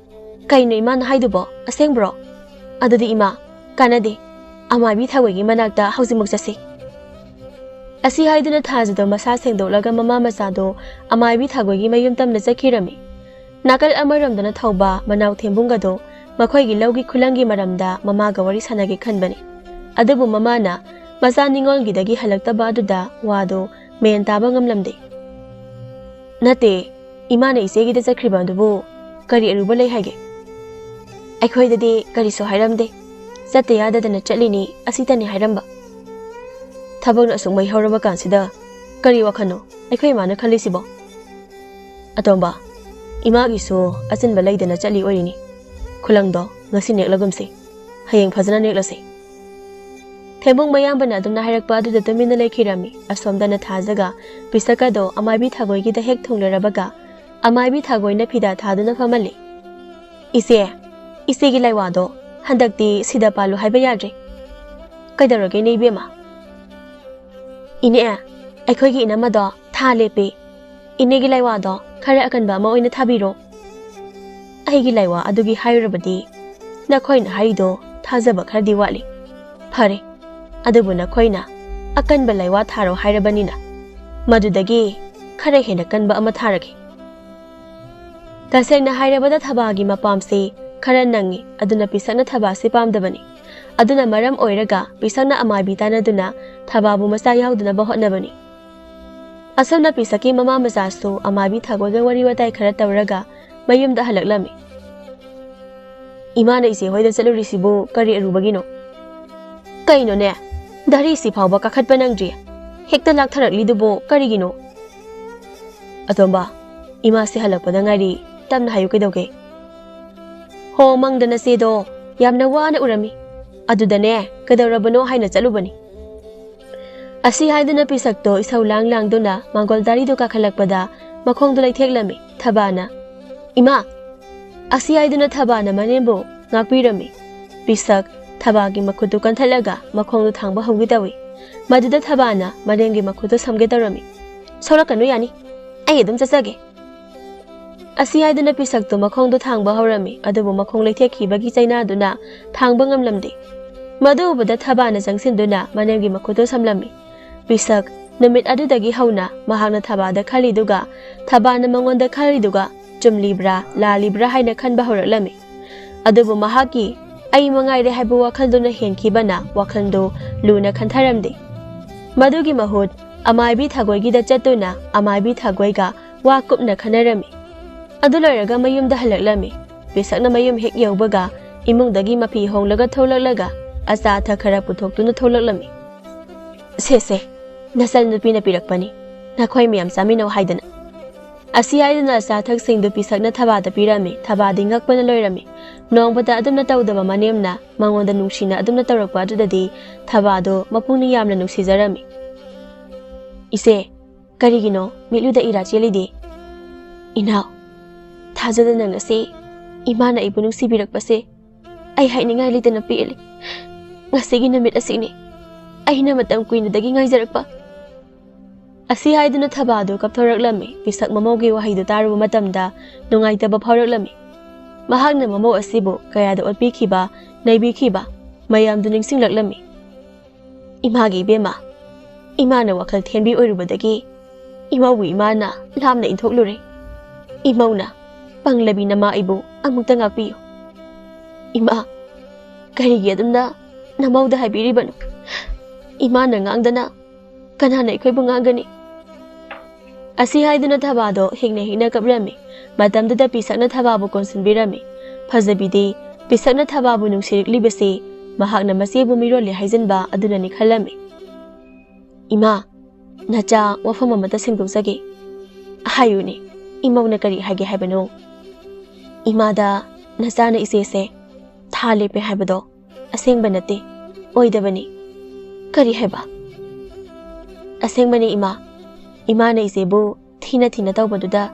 "ꯀꯩꯅꯣ ꯏꯃꯥꯅ ꯍꯥꯏꯗꯨꯕꯣ? ꯑꯁꯦꯡꯕ꯭ꯔꯣ? ꯑꯗꯨꯗꯤ ꯏꯃꯥ, ꯀꯥꯟꯅꯗꯦ꯫ ꯑꯃꯥꯏꯕꯤ ꯊꯥꯒꯣꯏꯒꯤ ꯃꯅꯥꯛꯇ ꯍꯧꯖꯤꯛꯃꯛ ꯆꯠꯁꯤ꯫" ꯑꯁꯤ ꯍꯥꯏꯗꯨꯅ ꯊꯥꯖꯗꯣ ꯃꯁꯥ ꯁꯦꯡꯗꯣꯛꯂꯒ ꯃꯃꯥ ꯃꯆꯥꯗꯣ ꯑꯃꯥꯏꯕꯤ ꯊꯥꯒꯣꯏꯒꯤ ꯃꯌꯨꯝ ꯇꯝꯅ ꯆꯠꯈꯤꯔꯝꯃꯤ꯫ ꯅꯥꯀꯜ ꯑꯃꯔꯣꯝꯗꯅ ꯊꯧꯕ ꯃꯅꯥꯎ ꯊꯦꯝꯕꯨꯡꯒꯗꯣ ꯃꯈꯣꯏꯒꯤ ꯂꯧꯒꯤ ꯈꯨꯂꯪꯒꯤ ꯃꯔꯝꯗ ꯃꯃꯥꯒ ꯋꯥꯔꯤ ꯁꯥꯟꯅꯒꯦ ꯈꯟꯕꯅꯤ꯫ ꯑꯗꯨꯕꯨ ꯃꯃꯥꯅ ꯃꯆꯥ ꯅꯤꯉꯣꯜꯒꯤꯗꯒꯤ ꯍꯜꯂꯛꯇꯕ ꯑꯗꯨꯗ ꯋꯥꯗꯣ ꯃꯦꯟ ꯇꯥꯕ ꯉꯝꯂꯝꯗꯦ꯫ "ꯅꯠꯇꯦ, ꯏꯃꯥꯅ ꯏꯆꯦꯒꯤꯗ ꯆꯠꯈ꯭ꯔꯤꯕ ꯑꯗꯨꯕꯨ ꯀꯔꯤ ꯑꯔꯨꯕ ꯂꯩ ꯍꯥꯏꯒꯦ?" "ꯑꯩꯈꯣꯏꯗꯗꯤ ꯀꯔꯤꯁꯨ ꯍꯥꯏꯔꯝꯗꯦ꯫ ꯆꯠꯇ ꯌꯥꯗꯗꯅ ꯆꯠꯂꯤꯅꯤ ꯑꯁꯤꯇꯅꯤ ꯍꯥꯏꯔꯝꯕ꯫" "ꯊꯕꯛꯅ ꯑꯁꯨꯛ ꯃꯩ ꯍꯧꯔꯕ ꯀꯥꯟꯁꯤꯗ ꯀꯔꯤ ꯋꯥꯈꯜꯅꯣ ꯑꯩꯈꯣꯏ ꯏꯃꯥꯅ ꯈꯜꯂꯤꯁꯤꯕꯣ?" "ꯑꯇꯣꯝꯕ, ꯏꯃꯥꯒꯤꯁꯨ ꯑꯆꯤꯟꯕ ꯂꯩꯗꯅ ꯆꯠꯂꯤ ꯑꯣꯏꯔꯤꯅꯤ꯫ ꯈꯨꯂꯪꯗꯣ ꯉꯁꯤ ꯅꯦꯛꯂꯒꯨꯝꯁꯤ꯫ ꯍꯌꯦꯡ ꯐꯖꯅ ꯅꯦꯛꯂꯁꯤ꯫" ꯊꯦꯝꯕꯨꯡ ꯃꯌꯥꯝꯕꯅ ꯑꯗꯨꯝꯅ ꯍꯥꯏꯔꯛꯄ ꯑꯗꯨꯗ ꯇꯨꯃꯤꯟꯅ ꯂꯩꯈꯤꯔꯝꯃꯤ꯫ ꯑꯁꯣꯝꯗꯅ ꯊꯥꯖꯒ ꯄꯤꯁꯛꯀꯗꯣ ꯑꯃꯥꯏꯕꯤ ꯊꯥꯒꯣꯏꯒꯤꯗ ꯍꯦꯛ ꯊꯨꯡꯂꯔꯕꯒ ꯑꯃꯥꯏꯕꯤ ꯊꯥꯒꯣꯏꯅ ꯐꯤꯗꯥ ꯊꯥꯗꯨꯅ ꯐꯝꯍꯜꯂꯤ꯫ "ꯏꯆꯦ, ꯏꯆꯦꯒꯤ ꯂꯥꯏꯋꯥꯗꯣ ꯍꯟꯗꯛꯇꯤ ꯁꯤꯗ ꯄꯥꯜꯂꯨ ꯍꯥꯏꯕ ꯌꯥꯗ꯭ꯔꯦ꯫" "ꯀꯩꯗꯧꯔꯒꯦꯅꯦ ꯏꯕꯦꯝꯃ?" "ꯏꯅꯦ, ꯑꯩꯈꯣꯏꯒꯤ ꯏꯅꯝꯃꯗꯣ ꯊꯥ ꯂꯦꯞꯄꯦ꯫ ꯏꯅꯦꯒꯤ ꯂꯥꯏꯋꯥꯗꯣ ꯈꯔ ꯑꯀꯟꯕ ꯑꯃ ꯑꯣꯏꯅ ꯊꯥꯕꯤꯔꯣ꯫" "ꯑꯩꯒꯤ ꯂꯥꯏꯋꯥ ꯑꯗꯨꯒꯤ ꯍꯥꯏꯔꯨꯔꯕꯗꯤ ꯅꯈꯣꯏꯅ ꯍꯥꯏꯔꯤꯗꯣ ꯊꯥꯖꯕ ꯈꯔꯗꯤ ꯋꯥꯠꯂꯤ꯫ ꯐꯔꯦ, ꯑꯗꯨꯕꯨ ꯅꯈꯣꯏꯅ ꯑꯀꯟꯕ ꯂꯥꯏꯋꯥ ꯊꯥꯔꯣ ꯍꯥꯏꯔꯕꯅꯤꯅ ꯃꯗꯨꯗꯒꯤ ꯈꯔ ꯍꯦꯟꯅ ꯀꯟꯕ ꯑꯃ ꯊꯥꯔꯒꯦ꯫" ꯇꯁꯦꯡꯅ ꯍꯥꯏꯔꯕꯗ ꯊꯕꯥꯒꯤ ꯃꯄꯥꯝꯁꯤ ꯈꯔ ꯅꯪꯉꯤ, ꯑꯗꯨꯅ ꯄꯤꯁꯛꯅ ꯊꯕꯥꯁꯤ ꯄꯥꯝꯗꯕꯅꯤ꯫ ꯑꯗꯨꯅ ꯃꯔꯝ ꯑꯣꯏꯔꯒ ꯄꯤꯁꯛꯅ ꯑꯃꯥꯏꯕꯤ ꯇꯥꯟꯅꯗꯨꯅ ꯊꯕꯥꯕꯨ ꯃꯆꯥ ꯌꯥꯎꯗꯅꯕ ꯍꯣꯠꯅꯕꯅꯤ꯫ ꯑꯁꯨꯝꯅ ꯄꯤꯁꯛꯀꯤ ꯃꯃꯥ ꯃꯆꯥꯁꯨ ꯑꯃꯥꯏꯕꯤ ꯊꯥꯒꯣꯏꯒ ꯋꯥꯔꯤ ꯋꯥꯇꯥꯏ ꯈꯔ ꯇꯧꯔꯒ ꯃꯌꯨꯝꯗ ꯍꯜꯂꯛꯂꯝꯃꯤ꯫ "ꯏꯃꯥꯅ ꯏꯆꯦ ꯍꯣꯏꯗ ꯆꯠꯂꯨꯔꯤꯁꯤꯕꯨ ꯀꯔꯤ ꯑꯔꯨꯕꯒꯤꯅꯣ?" "ꯀꯩꯅꯣꯅꯦ, ꯙꯔꯤꯁꯤ ꯐꯥꯎꯕ ꯀꯥꯈꯠꯄ ꯅꯪꯗ꯭ꯔꯤ, ꯍꯦꯛꯇ ꯂꯥꯛꯊꯔꯛꯂꯤꯗꯨꯕꯨ ꯀꯔꯤꯒꯤꯅꯣ?" "ꯑꯇꯣꯝꯕ, ꯏꯃꯥꯁꯦ ꯍꯜꯂꯛꯄꯗ ꯉꯥꯏꯔꯤ, ꯇꯞꯅ ꯍꯥꯏꯌꯨ ꯀꯩꯗꯧꯒꯦ?" "ꯍꯣ, ꯃꯪꯗ ꯅꯆꯦꯗꯣ ꯌꯥꯝꯅ ꯋꯥꯅ ꯎꯔꯝꯃꯤ, ꯑꯗꯨꯗꯅꯦ ꯀꯩꯗꯧꯔꯕꯅꯣ ꯍꯥꯏꯅ ꯆꯠꯂꯨꯕꯅꯤ꯫" ꯑꯁꯤ ꯍꯥꯏꯗꯨꯅ ꯄꯤꯁꯛꯇꯣ ꯏꯁꯧ ꯂꯥꯡ ꯂꯥꯡꯗꯨꯅ ꯃꯥꯡꯒꯣꯜ ꯗꯥꯔꯤꯗꯨ ꯀꯥꯈꯠꯂꯛꯄꯗ ꯃꯈꯣꯡꯗꯨ ꯂꯩꯊꯦꯛꯂꯝꯃꯤ꯫ ꯊꯕꯥꯅ, "ꯏꯃꯥ!" ꯑꯁꯤ ꯍꯥꯏꯗꯨꯅ ꯊꯕꯥꯅ ꯃꯅꯦꯝꯕꯨ ꯉꯥꯛꯄꯤꯔꯝꯃꯤ꯫ ꯄꯤꯁꯛ ꯊꯕꯥꯒꯤ ꯃꯈꯨꯠꯇꯨ ꯀꯟꯊꯠꯂꯒ ꯃꯈꯣꯡꯗꯨ ꯊꯥꯡꯕ ꯍꯧꯒꯦ ꯇꯧꯏ꯫ ꯃꯗꯨꯗ ꯊꯕꯥꯅ ꯃꯅꯦꯝꯒꯤ ꯃꯈꯨꯠꯇꯨ ꯁꯝꯒꯦ ꯇꯧꯔꯝꯃꯤ꯫ "ꯁꯣꯛꯂꯛꯀꯅꯨ, ꯌꯥꯅꯤ, ꯑꯩ ꯑꯗꯨꯝ ꯆꯠꯆꯒꯦ꯫" ꯑꯁꯤ ꯍꯥꯏꯗꯨꯅ ꯄꯤꯁꯛꯇꯨ ꯃꯈꯣꯡꯗꯨ ꯊꯥꯡꯕ ꯍꯧꯔꯝꯃꯤ, ꯑꯗꯨꯕꯨ ꯃꯈꯣꯡ ꯂꯩꯊꯦꯛꯈꯤꯕꯒꯤ ꯆꯩꯅꯥꯗꯨꯅ ꯊꯥꯡꯕ ꯉꯝꯂꯝꯗꯦ꯫ ꯃꯗꯨ ꯎꯕꯗ ꯊꯕꯥꯅ ꯆꯪꯁꯤꯟꯗꯨꯅ ꯃꯅꯦꯝꯒꯤ ꯃꯈꯨꯠꯇꯨ ꯁꯝꯂꯝꯃꯤ꯫ ꯄꯤꯁꯛ ꯅꯨꯃꯤꯠ ꯑꯗꯨꯗꯒꯤ ꯍꯧꯅ ꯃꯍꯥꯛꯅ ꯊꯕꯥꯗ ꯈꯜꯂꯤꯗꯨꯒ ꯊꯕꯥꯅ ꯃꯉꯣꯟꯗ ꯈꯜꯂꯤꯗꯨꯒ ꯆꯨꯝꯂꯤꯕ꯭ꯔꯥ ꯂꯥꯜꯂꯤꯕ꯭ꯔꯥ ꯍꯥꯏꯅ ꯈꯟꯕ ꯍꯧꯔꯛꯂꯝꯃꯤ꯫ ꯑꯗꯨꯕꯨ ꯃꯍꯥꯛꯀꯤ "ꯑꯩ ꯃꯉꯥꯏꯔꯦ" ꯍꯥꯏꯕ ꯋꯥꯈꯜꯗꯨꯅ ꯍꯦꯟꯈꯤꯕꯅ ꯋꯥꯈꯜꯗꯨ ꯂꯨꯅ ꯈꯟꯊꯔꯝꯗꯦ꯫ ꯃꯗꯨꯒꯤ ꯃꯍꯨꯠ ꯑꯃꯥꯏꯕꯤ ꯊꯥꯒꯣꯏꯒꯤꯗ ꯆꯠꯇꯨꯅ ꯑꯃꯥꯏꯕꯤ ꯊꯥꯒꯣꯏꯒ ꯋꯥ ꯀꯨꯞꯅ ꯈꯟꯅꯔꯝꯃꯤ꯫ ꯑꯗꯨ ꯂꯣꯏꯔꯒ ꯃꯌꯨꯝꯗ ꯍꯜꯂꯛꯂꯝꯃꯤ꯫ ꯄꯤꯁꯛꯅ ꯃꯌꯨꯝ ꯍꯦꯛ ꯌꯧꯕꯒ ꯏꯃꯨꯡꯗꯒꯤ ꯃꯐꯤ ꯍꯣꯡꯂꯒ ꯊꯣꯛꯂꯛꯂꯒ ꯑꯆꯥ ꯑꯊꯛ ꯈꯔ ꯄꯨꯊꯣꯛꯇꯨꯅ ꯊꯣꯛꯂꯛꯂꯝꯃꯤ꯫ "ꯁꯦ ꯁꯦ, ꯅꯆꯟ ꯅꯨꯄꯤꯅ ꯄꯤꯔꯛꯄꯅꯤ, ꯅꯈꯣꯏ ꯃꯌꯥꯝ ꯆꯥꯃꯤꯟꯅꯧ ꯍꯥꯏꯗꯅ꯫" ꯑꯁꯤ ꯍꯥꯏꯗꯨꯅ ꯑꯆꯥ ꯑꯊꯛꯁꯤꯡꯗꯨ ꯄꯤꯁꯛꯅ ꯊꯕꯥꯗ ꯄꯤꯔꯝꯃꯤ꯫ ꯊꯕꯥꯗꯤ ꯉꯛꯄꯅ ꯂꯣꯏꯔꯝꯃꯤ꯫ ꯅꯣꯡꯃꯇ ꯑꯗꯨꯝꯅ ꯇꯧꯗꯕ ꯃꯅꯦꯝꯅ ꯃꯉꯣꯟꯗ ꯅꯨꯡꯁꯤꯅ ꯑꯗꯨꯝꯅ ꯇꯧꯔꯛꯄ ꯑꯗꯨꯗꯗꯤ ꯊꯕꯥꯗꯣ ꯃꯄꯨꯛꯅꯤꯡ ꯌꯥꯝꯅ ꯅꯨꯡꯁꯤꯖꯔꯝꯃꯤ꯫ "ꯏꯆꯦ, ꯀꯔꯤꯒꯤꯅꯣ ꯃꯤꯠꯂꯨꯗ ꯏꯔꯥ ꯆꯦꯜꯂꯤꯗꯤ?" "ꯏꯅꯥꯎ, ꯊꯥꯖꯗꯅ ꯉꯁꯤ ꯏꯃꯥꯅ ꯑꯩꯕꯨ ꯅꯨꯡꯁꯤꯕꯤꯔꯛꯄꯁꯦ ꯑꯩ ꯍꯥꯏꯅꯤꯡꯉꯥꯏ ꯂꯩꯇꯅ ꯄꯦꯜꯂꯤ꯫ ꯉꯁꯤꯒꯤ ꯅꯨꯃꯤꯠ ꯑꯁꯤꯅꯤ ꯑꯩꯅ ꯃꯇꯝ ꯀꯨꯏꯅꯗꯒꯤ ꯉꯥꯏꯖꯔꯛꯄ꯫" ꯑꯁꯤ ꯍꯥꯏꯗꯨꯅ ꯊꯕꯥꯗꯨ ꯀꯞꯊꯣꯔꯛꯂꯝꯃꯤ꯫ ꯄꯤꯁꯛ ꯃꯃꯧꯒꯤ ꯋꯥꯍꯩꯗꯨ ꯇꯥꯔꯨꯕ ꯃꯇꯝꯗ ꯅꯨꯡꯉꯥꯏꯇꯕ ꯐꯥꯎꯔꯛꯂꯝꯃꯤ꯫ ꯃꯍꯥꯛꯅ ꯃꯃꯧ ꯑꯁꯤꯕꯨ ꯀꯌꯥꯗ ꯑꯣꯠꯄꯤꯈꯤꯕ, ꯅꯩꯕꯤꯈꯤꯕ ꯃꯌꯥꯝꯗꯨ ꯅꯤꯡꯁꯤꯡꯂꯛꯂꯝꯃꯤ꯫ "ꯏꯃꯥꯒꯤ ꯏꯕꯦꯝꯃ, ꯏꯃꯥꯅ ꯋꯥꯈꯜ ꯊꯦꯝꯕꯤ ꯑꯣꯏꯔꯨꯕꯗꯒꯤ ꯏꯃꯧꯕꯨ ꯏꯃꯥꯅ ꯂꯥꯞꯅ ꯏꯟꯊꯣꯛꯂꯨꯔꯦ꯫ ꯏꯃꯧꯅ ꯄꯪꯂꯕꯤ ꯅꯃꯥ ꯑꯩꯕꯨ ꯑꯃꯨꯛꯇ ꯉꯥꯛꯄꯤꯌꯨ꯫ ꯏꯃꯥ, ꯀꯔꯤꯒꯤ ꯑꯗꯨꯝꯅ ꯅꯃꯧꯗ ꯍꯥꯏꯕꯤꯔꯤꯕꯅꯣ? ꯏꯃꯥꯅ ꯉꯥꯡꯗꯅ ꯀꯅꯥꯅ ꯑꯩꯈꯣꯏꯕꯨ ꯉꯥꯡꯒꯅꯤ?" ꯑꯁꯤ ꯍꯥꯏꯗꯨꯅ ꯊꯕꯥꯗꯣ ꯍꯤꯡꯅ ꯍꯤꯡꯅ ꯀꯞꯂꯝꯃꯤ꯫ ꯃꯇꯝꯗꯨꯗ ꯄꯤꯁꯛꯅ ꯊꯕꯥꯕꯨ ꯀꯣꯟꯁꯤꯟꯕꯤꯔꯝꯃꯤ꯫ ꯐꯖꯕꯤꯗꯤ ꯄꯤꯁꯛꯅ ꯊꯕꯥꯕꯨ ꯅꯨꯡꯁꯤꯔꯛꯂꯤꯕꯁꯤ ꯃꯍꯥꯛꯅ ꯃꯆꯦꯕꯨ ꯃꯤꯔꯣꯜꯂꯤ ꯍꯥꯏꯖꯤꯟꯕ ꯑꯗꯨꯅꯅꯤ ꯈꯜꯂꯝꯃꯤ꯫ "ꯏꯃꯥ, ꯅꯆꯥ, ꯋꯥꯐꯝ ꯑꯃꯇ ꯁꯦꯡꯗꯣꯛꯆꯒꯦ꯫ ꯍꯥꯏꯌꯨꯅꯦ, ꯏꯃꯧꯅ ꯀꯔꯤ ꯍꯥꯏꯒꯦ ꯍꯥꯏꯕꯅꯣ?" "ꯏꯃꯥꯗ ꯅꯆꯥꯅ ꯏꯆꯦꯁꯦ ꯊꯥ ꯂꯦꯞꯄꯦ ꯍꯥꯏꯕꯗꯣ ꯑꯁꯦꯡꯕ ꯅꯠꯇꯦ, ꯑꯣꯏꯗꯕꯅꯤ꯫" "ꯀꯔꯤ ꯍꯥꯏꯕ?" "ꯑꯁꯦꯡꯕꯅꯤ ꯏꯃꯥ꯫ ꯏꯃꯥꯅ ꯏꯆꯦꯕꯨ ꯊꯤꯅ ꯊꯤꯅ ꯇꯧꯕꯗꯨꯗ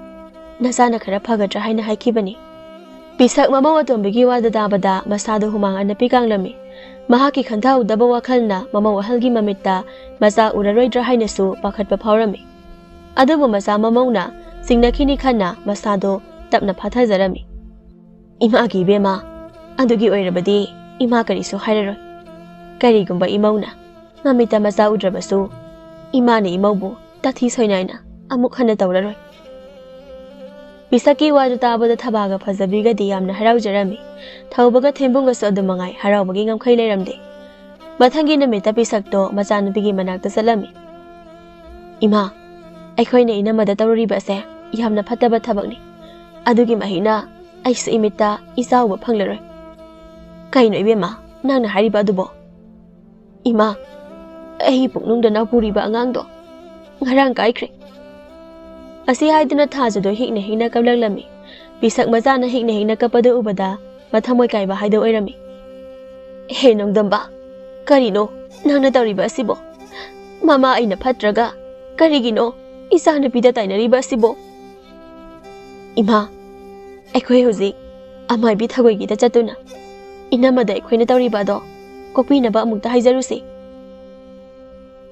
ꯅꯆꯥꯅ ꯈꯔ ꯐꯒꯗ꯭ꯔꯥ ꯍꯥꯏꯅ ꯍꯥꯏꯈꯤꯕꯅꯤ꯫" ꯄꯤꯁꯛ ꯃꯃꯧ ꯑꯇꯣꯝꯕꯤꯒꯤ ꯋꯥꯗꯨ ꯇꯥꯕꯗ ꯃꯁꯥꯗꯨ ꯍꯨꯃꯥꯡ ꯑꯅꯞꯄꯤ ꯀꯥꯡꯂꯝꯃꯤ꯫ ꯃꯍꯥꯛꯀꯤ ꯈꯟꯊꯍꯧꯗꯕ ꯋꯥꯈꯜꯅ ꯃꯃꯧ ꯑꯍꯜꯒꯤ ꯃꯃꯤꯠꯇ ꯃꯆꯥ ꯎꯔꯔꯣꯏꯗ꯭ꯔꯥ ꯍꯥꯏꯅꯁꯨ ꯄꯥꯈꯠꯄ ꯐꯥꯎꯔꯝꯃꯤ꯫ ꯑꯗꯨꯕꯨ ꯃꯆꯥ ꯃꯃꯧꯅ ꯆꯤꯡꯅꯈꯤꯅꯤ ꯈꯟꯅ ꯃꯁꯥꯗꯨ ꯇꯞꯅ ꯐꯥꯊꯖꯔꯝꯃꯤ꯫ "ꯏꯃꯥꯒꯤ ꯏꯕꯦꯝꯃ, ꯑꯗꯨꯒꯤ ꯑꯣꯏꯔꯕꯗꯤ ꯏꯃꯥ ꯀꯔꯤꯁꯨ ꯍꯥꯏꯔꯔꯣꯏ꯫ ꯀꯔꯤꯒꯨꯝꯕ ꯏꯃꯧꯅ ꯃꯃꯤꯠꯇ ꯃꯆꯥ ꯎꯗ꯭ꯔꯕꯁꯨ, ꯏꯃꯥꯅ ꯏꯃꯧꯕꯨ ꯇꯥꯊꯤ ꯁꯣꯏꯅꯥꯏꯅ ꯑꯃꯨꯛ ꯍꯟꯅ ꯇꯧꯔꯔꯣꯏ꯫" ꯄꯤꯁꯛꯀꯤ ꯋꯥꯗꯨ ꯇꯥꯕꯗ ꯊꯕꯥꯒ ꯐꯖꯕꯤꯒꯗꯤ ꯌꯥꯝꯅ ꯍꯔꯥꯎꯖꯔꯝꯃꯤ꯫ ꯊꯧꯕꯒ ꯊꯦꯝꯕꯨꯡꯒꯁꯨ ꯑꯗꯨ ꯃꯉꯥꯏ ꯍꯔꯥꯎꯕꯒꯤ ꯉꯝꯈꯩ ꯂꯩꯔꯝꯗꯦ꯫ ꯃꯊꯪꯒꯤ ꯅꯨꯃꯤꯠꯇ ꯄꯤꯁꯛꯇꯣ ꯃꯆꯥꯅꯨꯄꯤꯒꯤ ꯃꯅꯥꯛꯇ ꯆꯠꯂꯝꯃꯤ꯫ "ꯏꯃꯥ, ꯑꯩꯈꯣꯏꯅ ꯏꯅꯝꯃꯗ ꯇꯧꯔꯨꯔꯤꯕ ꯑꯁꯦ ꯌꯥꯝꯅ ꯐꯠꯇꯕ ꯊꯕꯛꯅꯤ꯫ ꯑꯗꯨꯒꯤ ꯃꯍꯩꯅ ꯑꯩꯁꯨ ꯏꯃꯤꯠꯇ ꯏꯆꯥ ꯎꯕ ꯐꯪꯂꯔꯣꯏ꯫" "ꯀꯩꯅꯣ ꯏꯕꯦꯝꯃ, ꯅꯪꯅ ꯍꯥꯏꯔꯤꯕ ꯑꯗꯨꯕꯣ?" "ꯏꯃꯥ, ꯑꯩ ꯄꯨꯛꯅꯨꯡꯗ ꯅꯥꯎꯄꯨꯔꯤꯕ ꯑꯉꯥꯡꯗꯣ ꯉꯔꯥꯡ ꯀꯥꯏꯈ꯭ꯔꯦ꯫" ꯑꯁꯤ ꯍꯥꯏꯗꯨꯅ ꯊꯥꯖꯗꯣ ꯍꯤꯛꯅ ꯍꯤꯛꯅ ꯀꯞꯂꯛꯂꯝꯃꯤ꯫ ꯄꯤꯁꯛ ꯃꯆꯥꯅ ꯍꯤꯛꯅ ꯍꯤꯛꯅ ꯀꯞꯄꯗꯨ ꯎꯕꯗ ꯃꯊꯃꯣꯏ ꯀꯥꯏꯕ ꯍꯥꯏꯗꯣ ꯑꯣꯏꯔꯝꯃꯤ꯫ "ꯍꯦ ꯅꯣꯡꯗꯝꯕ, ꯀꯔꯤꯅꯣ ꯅꯪꯅ ꯇꯧꯔꯤꯕ ꯑꯁꯤꯕꯣ? ꯃꯃꯥ ꯑꯩꯅ ꯐꯠꯇ꯭ꯔꯒ ꯀꯔꯤꯒꯤꯅꯣ ꯏꯆꯥꯅꯨꯄꯤꯗ ꯇꯥꯏꯅꯔꯤꯕ ꯑꯁꯤꯕꯣ?" "ꯏꯃꯥ, ꯑꯩꯈꯣꯏ ꯍꯧꯖꯤꯛ ꯑꯃꯥꯏꯕꯤ ꯊꯒꯣꯏꯒꯤꯗ ꯆꯠꯇꯨꯅ ꯏꯅꯝꯃꯗ ꯑꯩꯈꯣꯏꯅ ꯇꯧꯔꯤꯕ ꯑꯗꯣ ꯀꯣꯛꯄꯤꯅꯕ ꯑꯃꯨꯛꯇ ꯍꯥꯏꯖꯔꯨꯁꯤ꯫"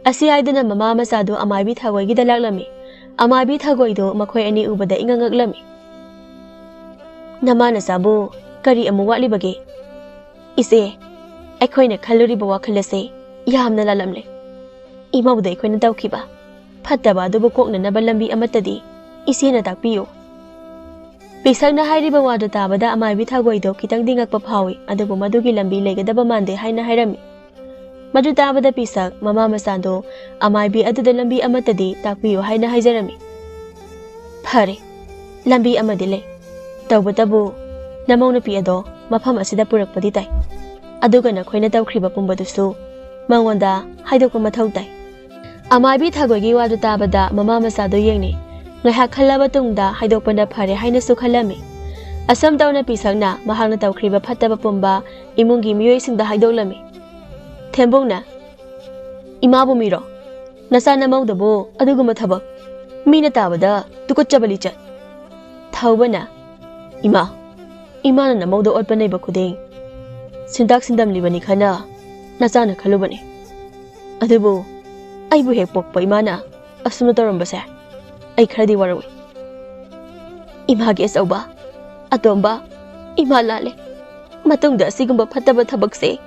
ꯑꯁꯤ ꯍꯥꯏꯗꯨꯅ ꯃꯃꯥ ꯃꯆꯥꯗꯨ ꯑꯃꯥꯏꯕꯤ ꯊꯒꯣꯏꯒꯤꯗ ꯂꯥꯛꯂꯝꯃꯤ꯫ ꯑꯃꯥꯏꯕꯤ ꯊꯒꯣꯏꯗꯨ ꯃꯈꯣꯏ ꯑꯅꯤ ꯎꯕꯗ ꯏꯉꯛ ꯉꯛꯂꯝꯃꯤ꯫ "ꯅꯃꯥ ꯅꯆꯥꯕꯨ ꯀꯔꯤ ꯑꯃꯨꯛ ꯋꯥꯠꯂꯤꯕꯒꯦ?" "ꯏꯆꯦ, ꯑꯩꯈꯣꯏꯅ ꯈꯜꯂꯨꯔꯤꯕ ꯋꯥꯈꯜ ꯑꯁꯦ ꯌꯥꯝꯅ ꯂꯥꯜꯂꯝꯂꯦ꯫ ꯏꯃꯧꯗ ꯑꯩꯈꯣꯏꯅ ꯇꯧꯈꯤꯕ ꯐꯠꯇꯕ ꯑꯗꯨꯕꯨ ꯀꯣꯛꯅꯅꯕ ꯂꯝꯕꯤ ꯑꯃꯠꯇꯗꯤ ꯏꯆꯦꯅ ꯇꯥꯛꯄꯤꯌꯨ꯫" ꯄꯤꯁꯛꯅ ꯍꯥꯏꯔꯤꯕ ꯋꯥꯗꯨ ꯇꯥꯕꯗ ꯑꯃꯥꯏꯕꯤ ꯊꯥꯒꯣꯏꯗꯣ ꯈꯤꯇꯪꯗꯤ ꯉꯛꯄ ꯐꯥꯎꯏ, ꯑꯗꯨꯕꯨ ꯃꯗꯨꯒꯤ ꯂꯝꯕꯤ ꯂꯩꯒꯗꯕ ꯃꯥꯟꯗꯦ ꯍꯥꯏꯅ ꯍꯥꯏꯔꯝꯃꯤ꯫ ꯃꯗꯨ ꯇꯥꯕꯗ ꯄꯤꯁꯛ ꯃꯃꯥ ꯃꯆꯥꯗꯣ ꯑꯃꯥꯏꯕꯤ ꯑꯗꯨꯗ ꯂꯝꯕꯤ ꯑꯃꯠꯇꯗꯤ ꯇꯥꯛꯄꯤꯌꯨ ꯍꯥꯏꯅ ꯍꯥꯏꯖꯔꯝꯃꯤ꯫ "ꯐꯔꯦ, ꯂꯝꯕꯤ ꯑꯃꯗꯤ ꯂꯩ꯫ ꯇꯧꯕꯇꯕꯨ ꯅꯃꯧ ꯅꯨꯄꯤ ꯑꯗꯣ ꯃꯐꯝ ꯑꯁꯤꯗ ꯄꯨꯔꯛꯄꯗꯤ ꯇꯥꯏ, ꯑꯗꯨꯒ ꯅꯈꯣꯏꯅ ꯇꯧꯈ꯭ꯔꯤꯕ ꯄꯨꯝꯕꯗꯨꯁꯨ ꯃꯉꯣꯟꯗ ꯍꯥꯏꯗꯣꯛꯄ ꯃꯊꯧ ꯇꯥꯏ꯫" ꯑꯃꯥꯏꯕꯤ ꯊꯥꯒꯣꯏꯒꯤ ꯋꯥꯗꯨ ꯇꯥꯕꯗ ꯃꯃꯥ ꯃꯆꯥꯗꯣ ꯌꯦꯡꯅꯩ꯫ ꯉꯥꯏꯍꯥꯛ ꯈꯜꯂꯕ ꯇꯨꯡꯗ ꯍꯥꯏꯗꯣꯛꯄꯅ ꯐꯔꯦ ꯍꯥꯏꯅꯁꯨ ꯈꯜꯂꯝꯃꯤ꯫ ꯑꯁꯨꯝ ꯇꯧꯅ ꯄꯤꯁꯛꯅ ꯃꯍꯥꯛꯅ ꯇꯧꯈ꯭ꯔꯤꯕ ꯐꯠꯇꯕ ꯄꯨꯝꯕ ꯏꯃꯨꯡꯒꯤ ꯃꯤꯑꯣꯏꯁꯤꯡꯗ ꯍꯥꯏꯗꯣꯛꯂꯝꯃꯤ꯫ ꯊꯦꯝꯕꯨꯡꯅ, "ꯏꯃꯥꯕꯨ ꯃꯤꯔꯣ? ꯅꯆꯥ ꯅꯃꯧꯗꯕꯨ ꯑꯗꯨꯒꯨꯝꯕ ꯊꯕꯛ? ꯃꯤꯅ ꯇꯥꯕꯗ ꯇꯨꯀꯠꯆꯕ ꯂꯤꯆꯠ!" ꯊꯧꯕꯅ, "ꯏꯃꯥ, ꯏꯃꯥꯅ ꯅꯃꯧꯗ ꯑꯣꯠꯄ ꯅꯩꯕ ꯈꯨꯗꯤꯡ ꯁꯤꯟꯇꯥꯛ ꯁꯤꯟꯗꯝꯂꯤꯕꯅꯤ ꯈꯟꯅ ꯅꯆꯥꯅ ꯈꯜꯂꯨꯕꯅꯤ꯫ ꯑꯗꯨꯕꯨ ꯑꯩꯕꯨ ꯍꯦꯛ ꯄꯣꯛꯄ ꯏꯃꯥꯅ ꯑꯁꯨꯝꯅ ꯇꯧꯔꯝꯕꯁꯦ ꯑꯩ ꯈꯔꯗꯤ ꯋꯥꯔꯧꯏ꯫ ꯏꯃꯥꯒꯤ ꯑꯆꯧꯕ, ꯑꯇꯣꯝꯕ, ꯏꯃꯥ ꯂꯥꯜꯂꯦ꯫ ꯃꯇꯨꯡꯗ ꯑꯁꯤꯒꯨꯝꯕ ꯐꯠꯇꯕ ꯊꯕꯛꯁꯦ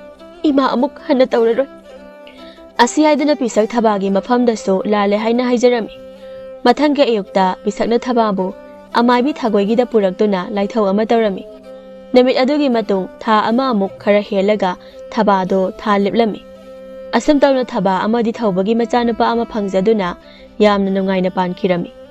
ꯏꯃꯥ ꯑꯃꯨꯛ ꯍꯟꯅ ꯇꯧꯔꯔꯣꯏ꯫" ꯑꯁꯤ ꯍꯥꯏꯗꯨꯅ ꯄꯤꯁꯛ ꯊꯕꯥꯒꯤ ꯃꯐꯝꯗꯁꯨ ꯂꯥꯜꯂꯦ ꯍꯥꯏꯅ ꯍꯥꯏꯖꯔꯝꯃꯤ꯫ ꯃꯊꯪꯒꯤ ꯑꯌꯨꯛꯇ ꯄꯤꯁꯛꯅ ꯊꯕꯥꯕꯨ ꯑꯃꯥꯏꯕꯤ ꯊꯥꯒꯣꯏꯒꯤꯗ ꯄꯨꯔꯛꯇꯨꯅ ꯂꯥꯏꯊꯧ ꯑꯃ ꯇꯧꯔꯝꯃꯤ꯫ ꯅꯨꯃꯤꯠ ꯑꯗꯨꯒꯤ ꯃꯇꯨꯡ ꯊꯥ ꯑꯃꯃꯨꯛ ꯈꯔ ꯍꯦꯜꯂꯒ ꯊꯕꯥꯗꯣ ꯊꯥ ꯂꯦꯞꯂꯝꯃꯤ꯫ ꯑꯁꯨꯝ ꯇꯧꯅ ꯊꯕꯥ ꯑꯃꯗꯤ ꯊꯧꯕꯒꯤ ꯃꯆꯥꯅꯨꯄꯥ ꯑꯃ ꯐꯪꯖꯗꯨꯅ ꯌꯥꯝꯅ ꯅꯨꯡꯉꯥꯏꯅ ꯄꯥꯟꯈꯤꯔꯝꯃꯤ꯫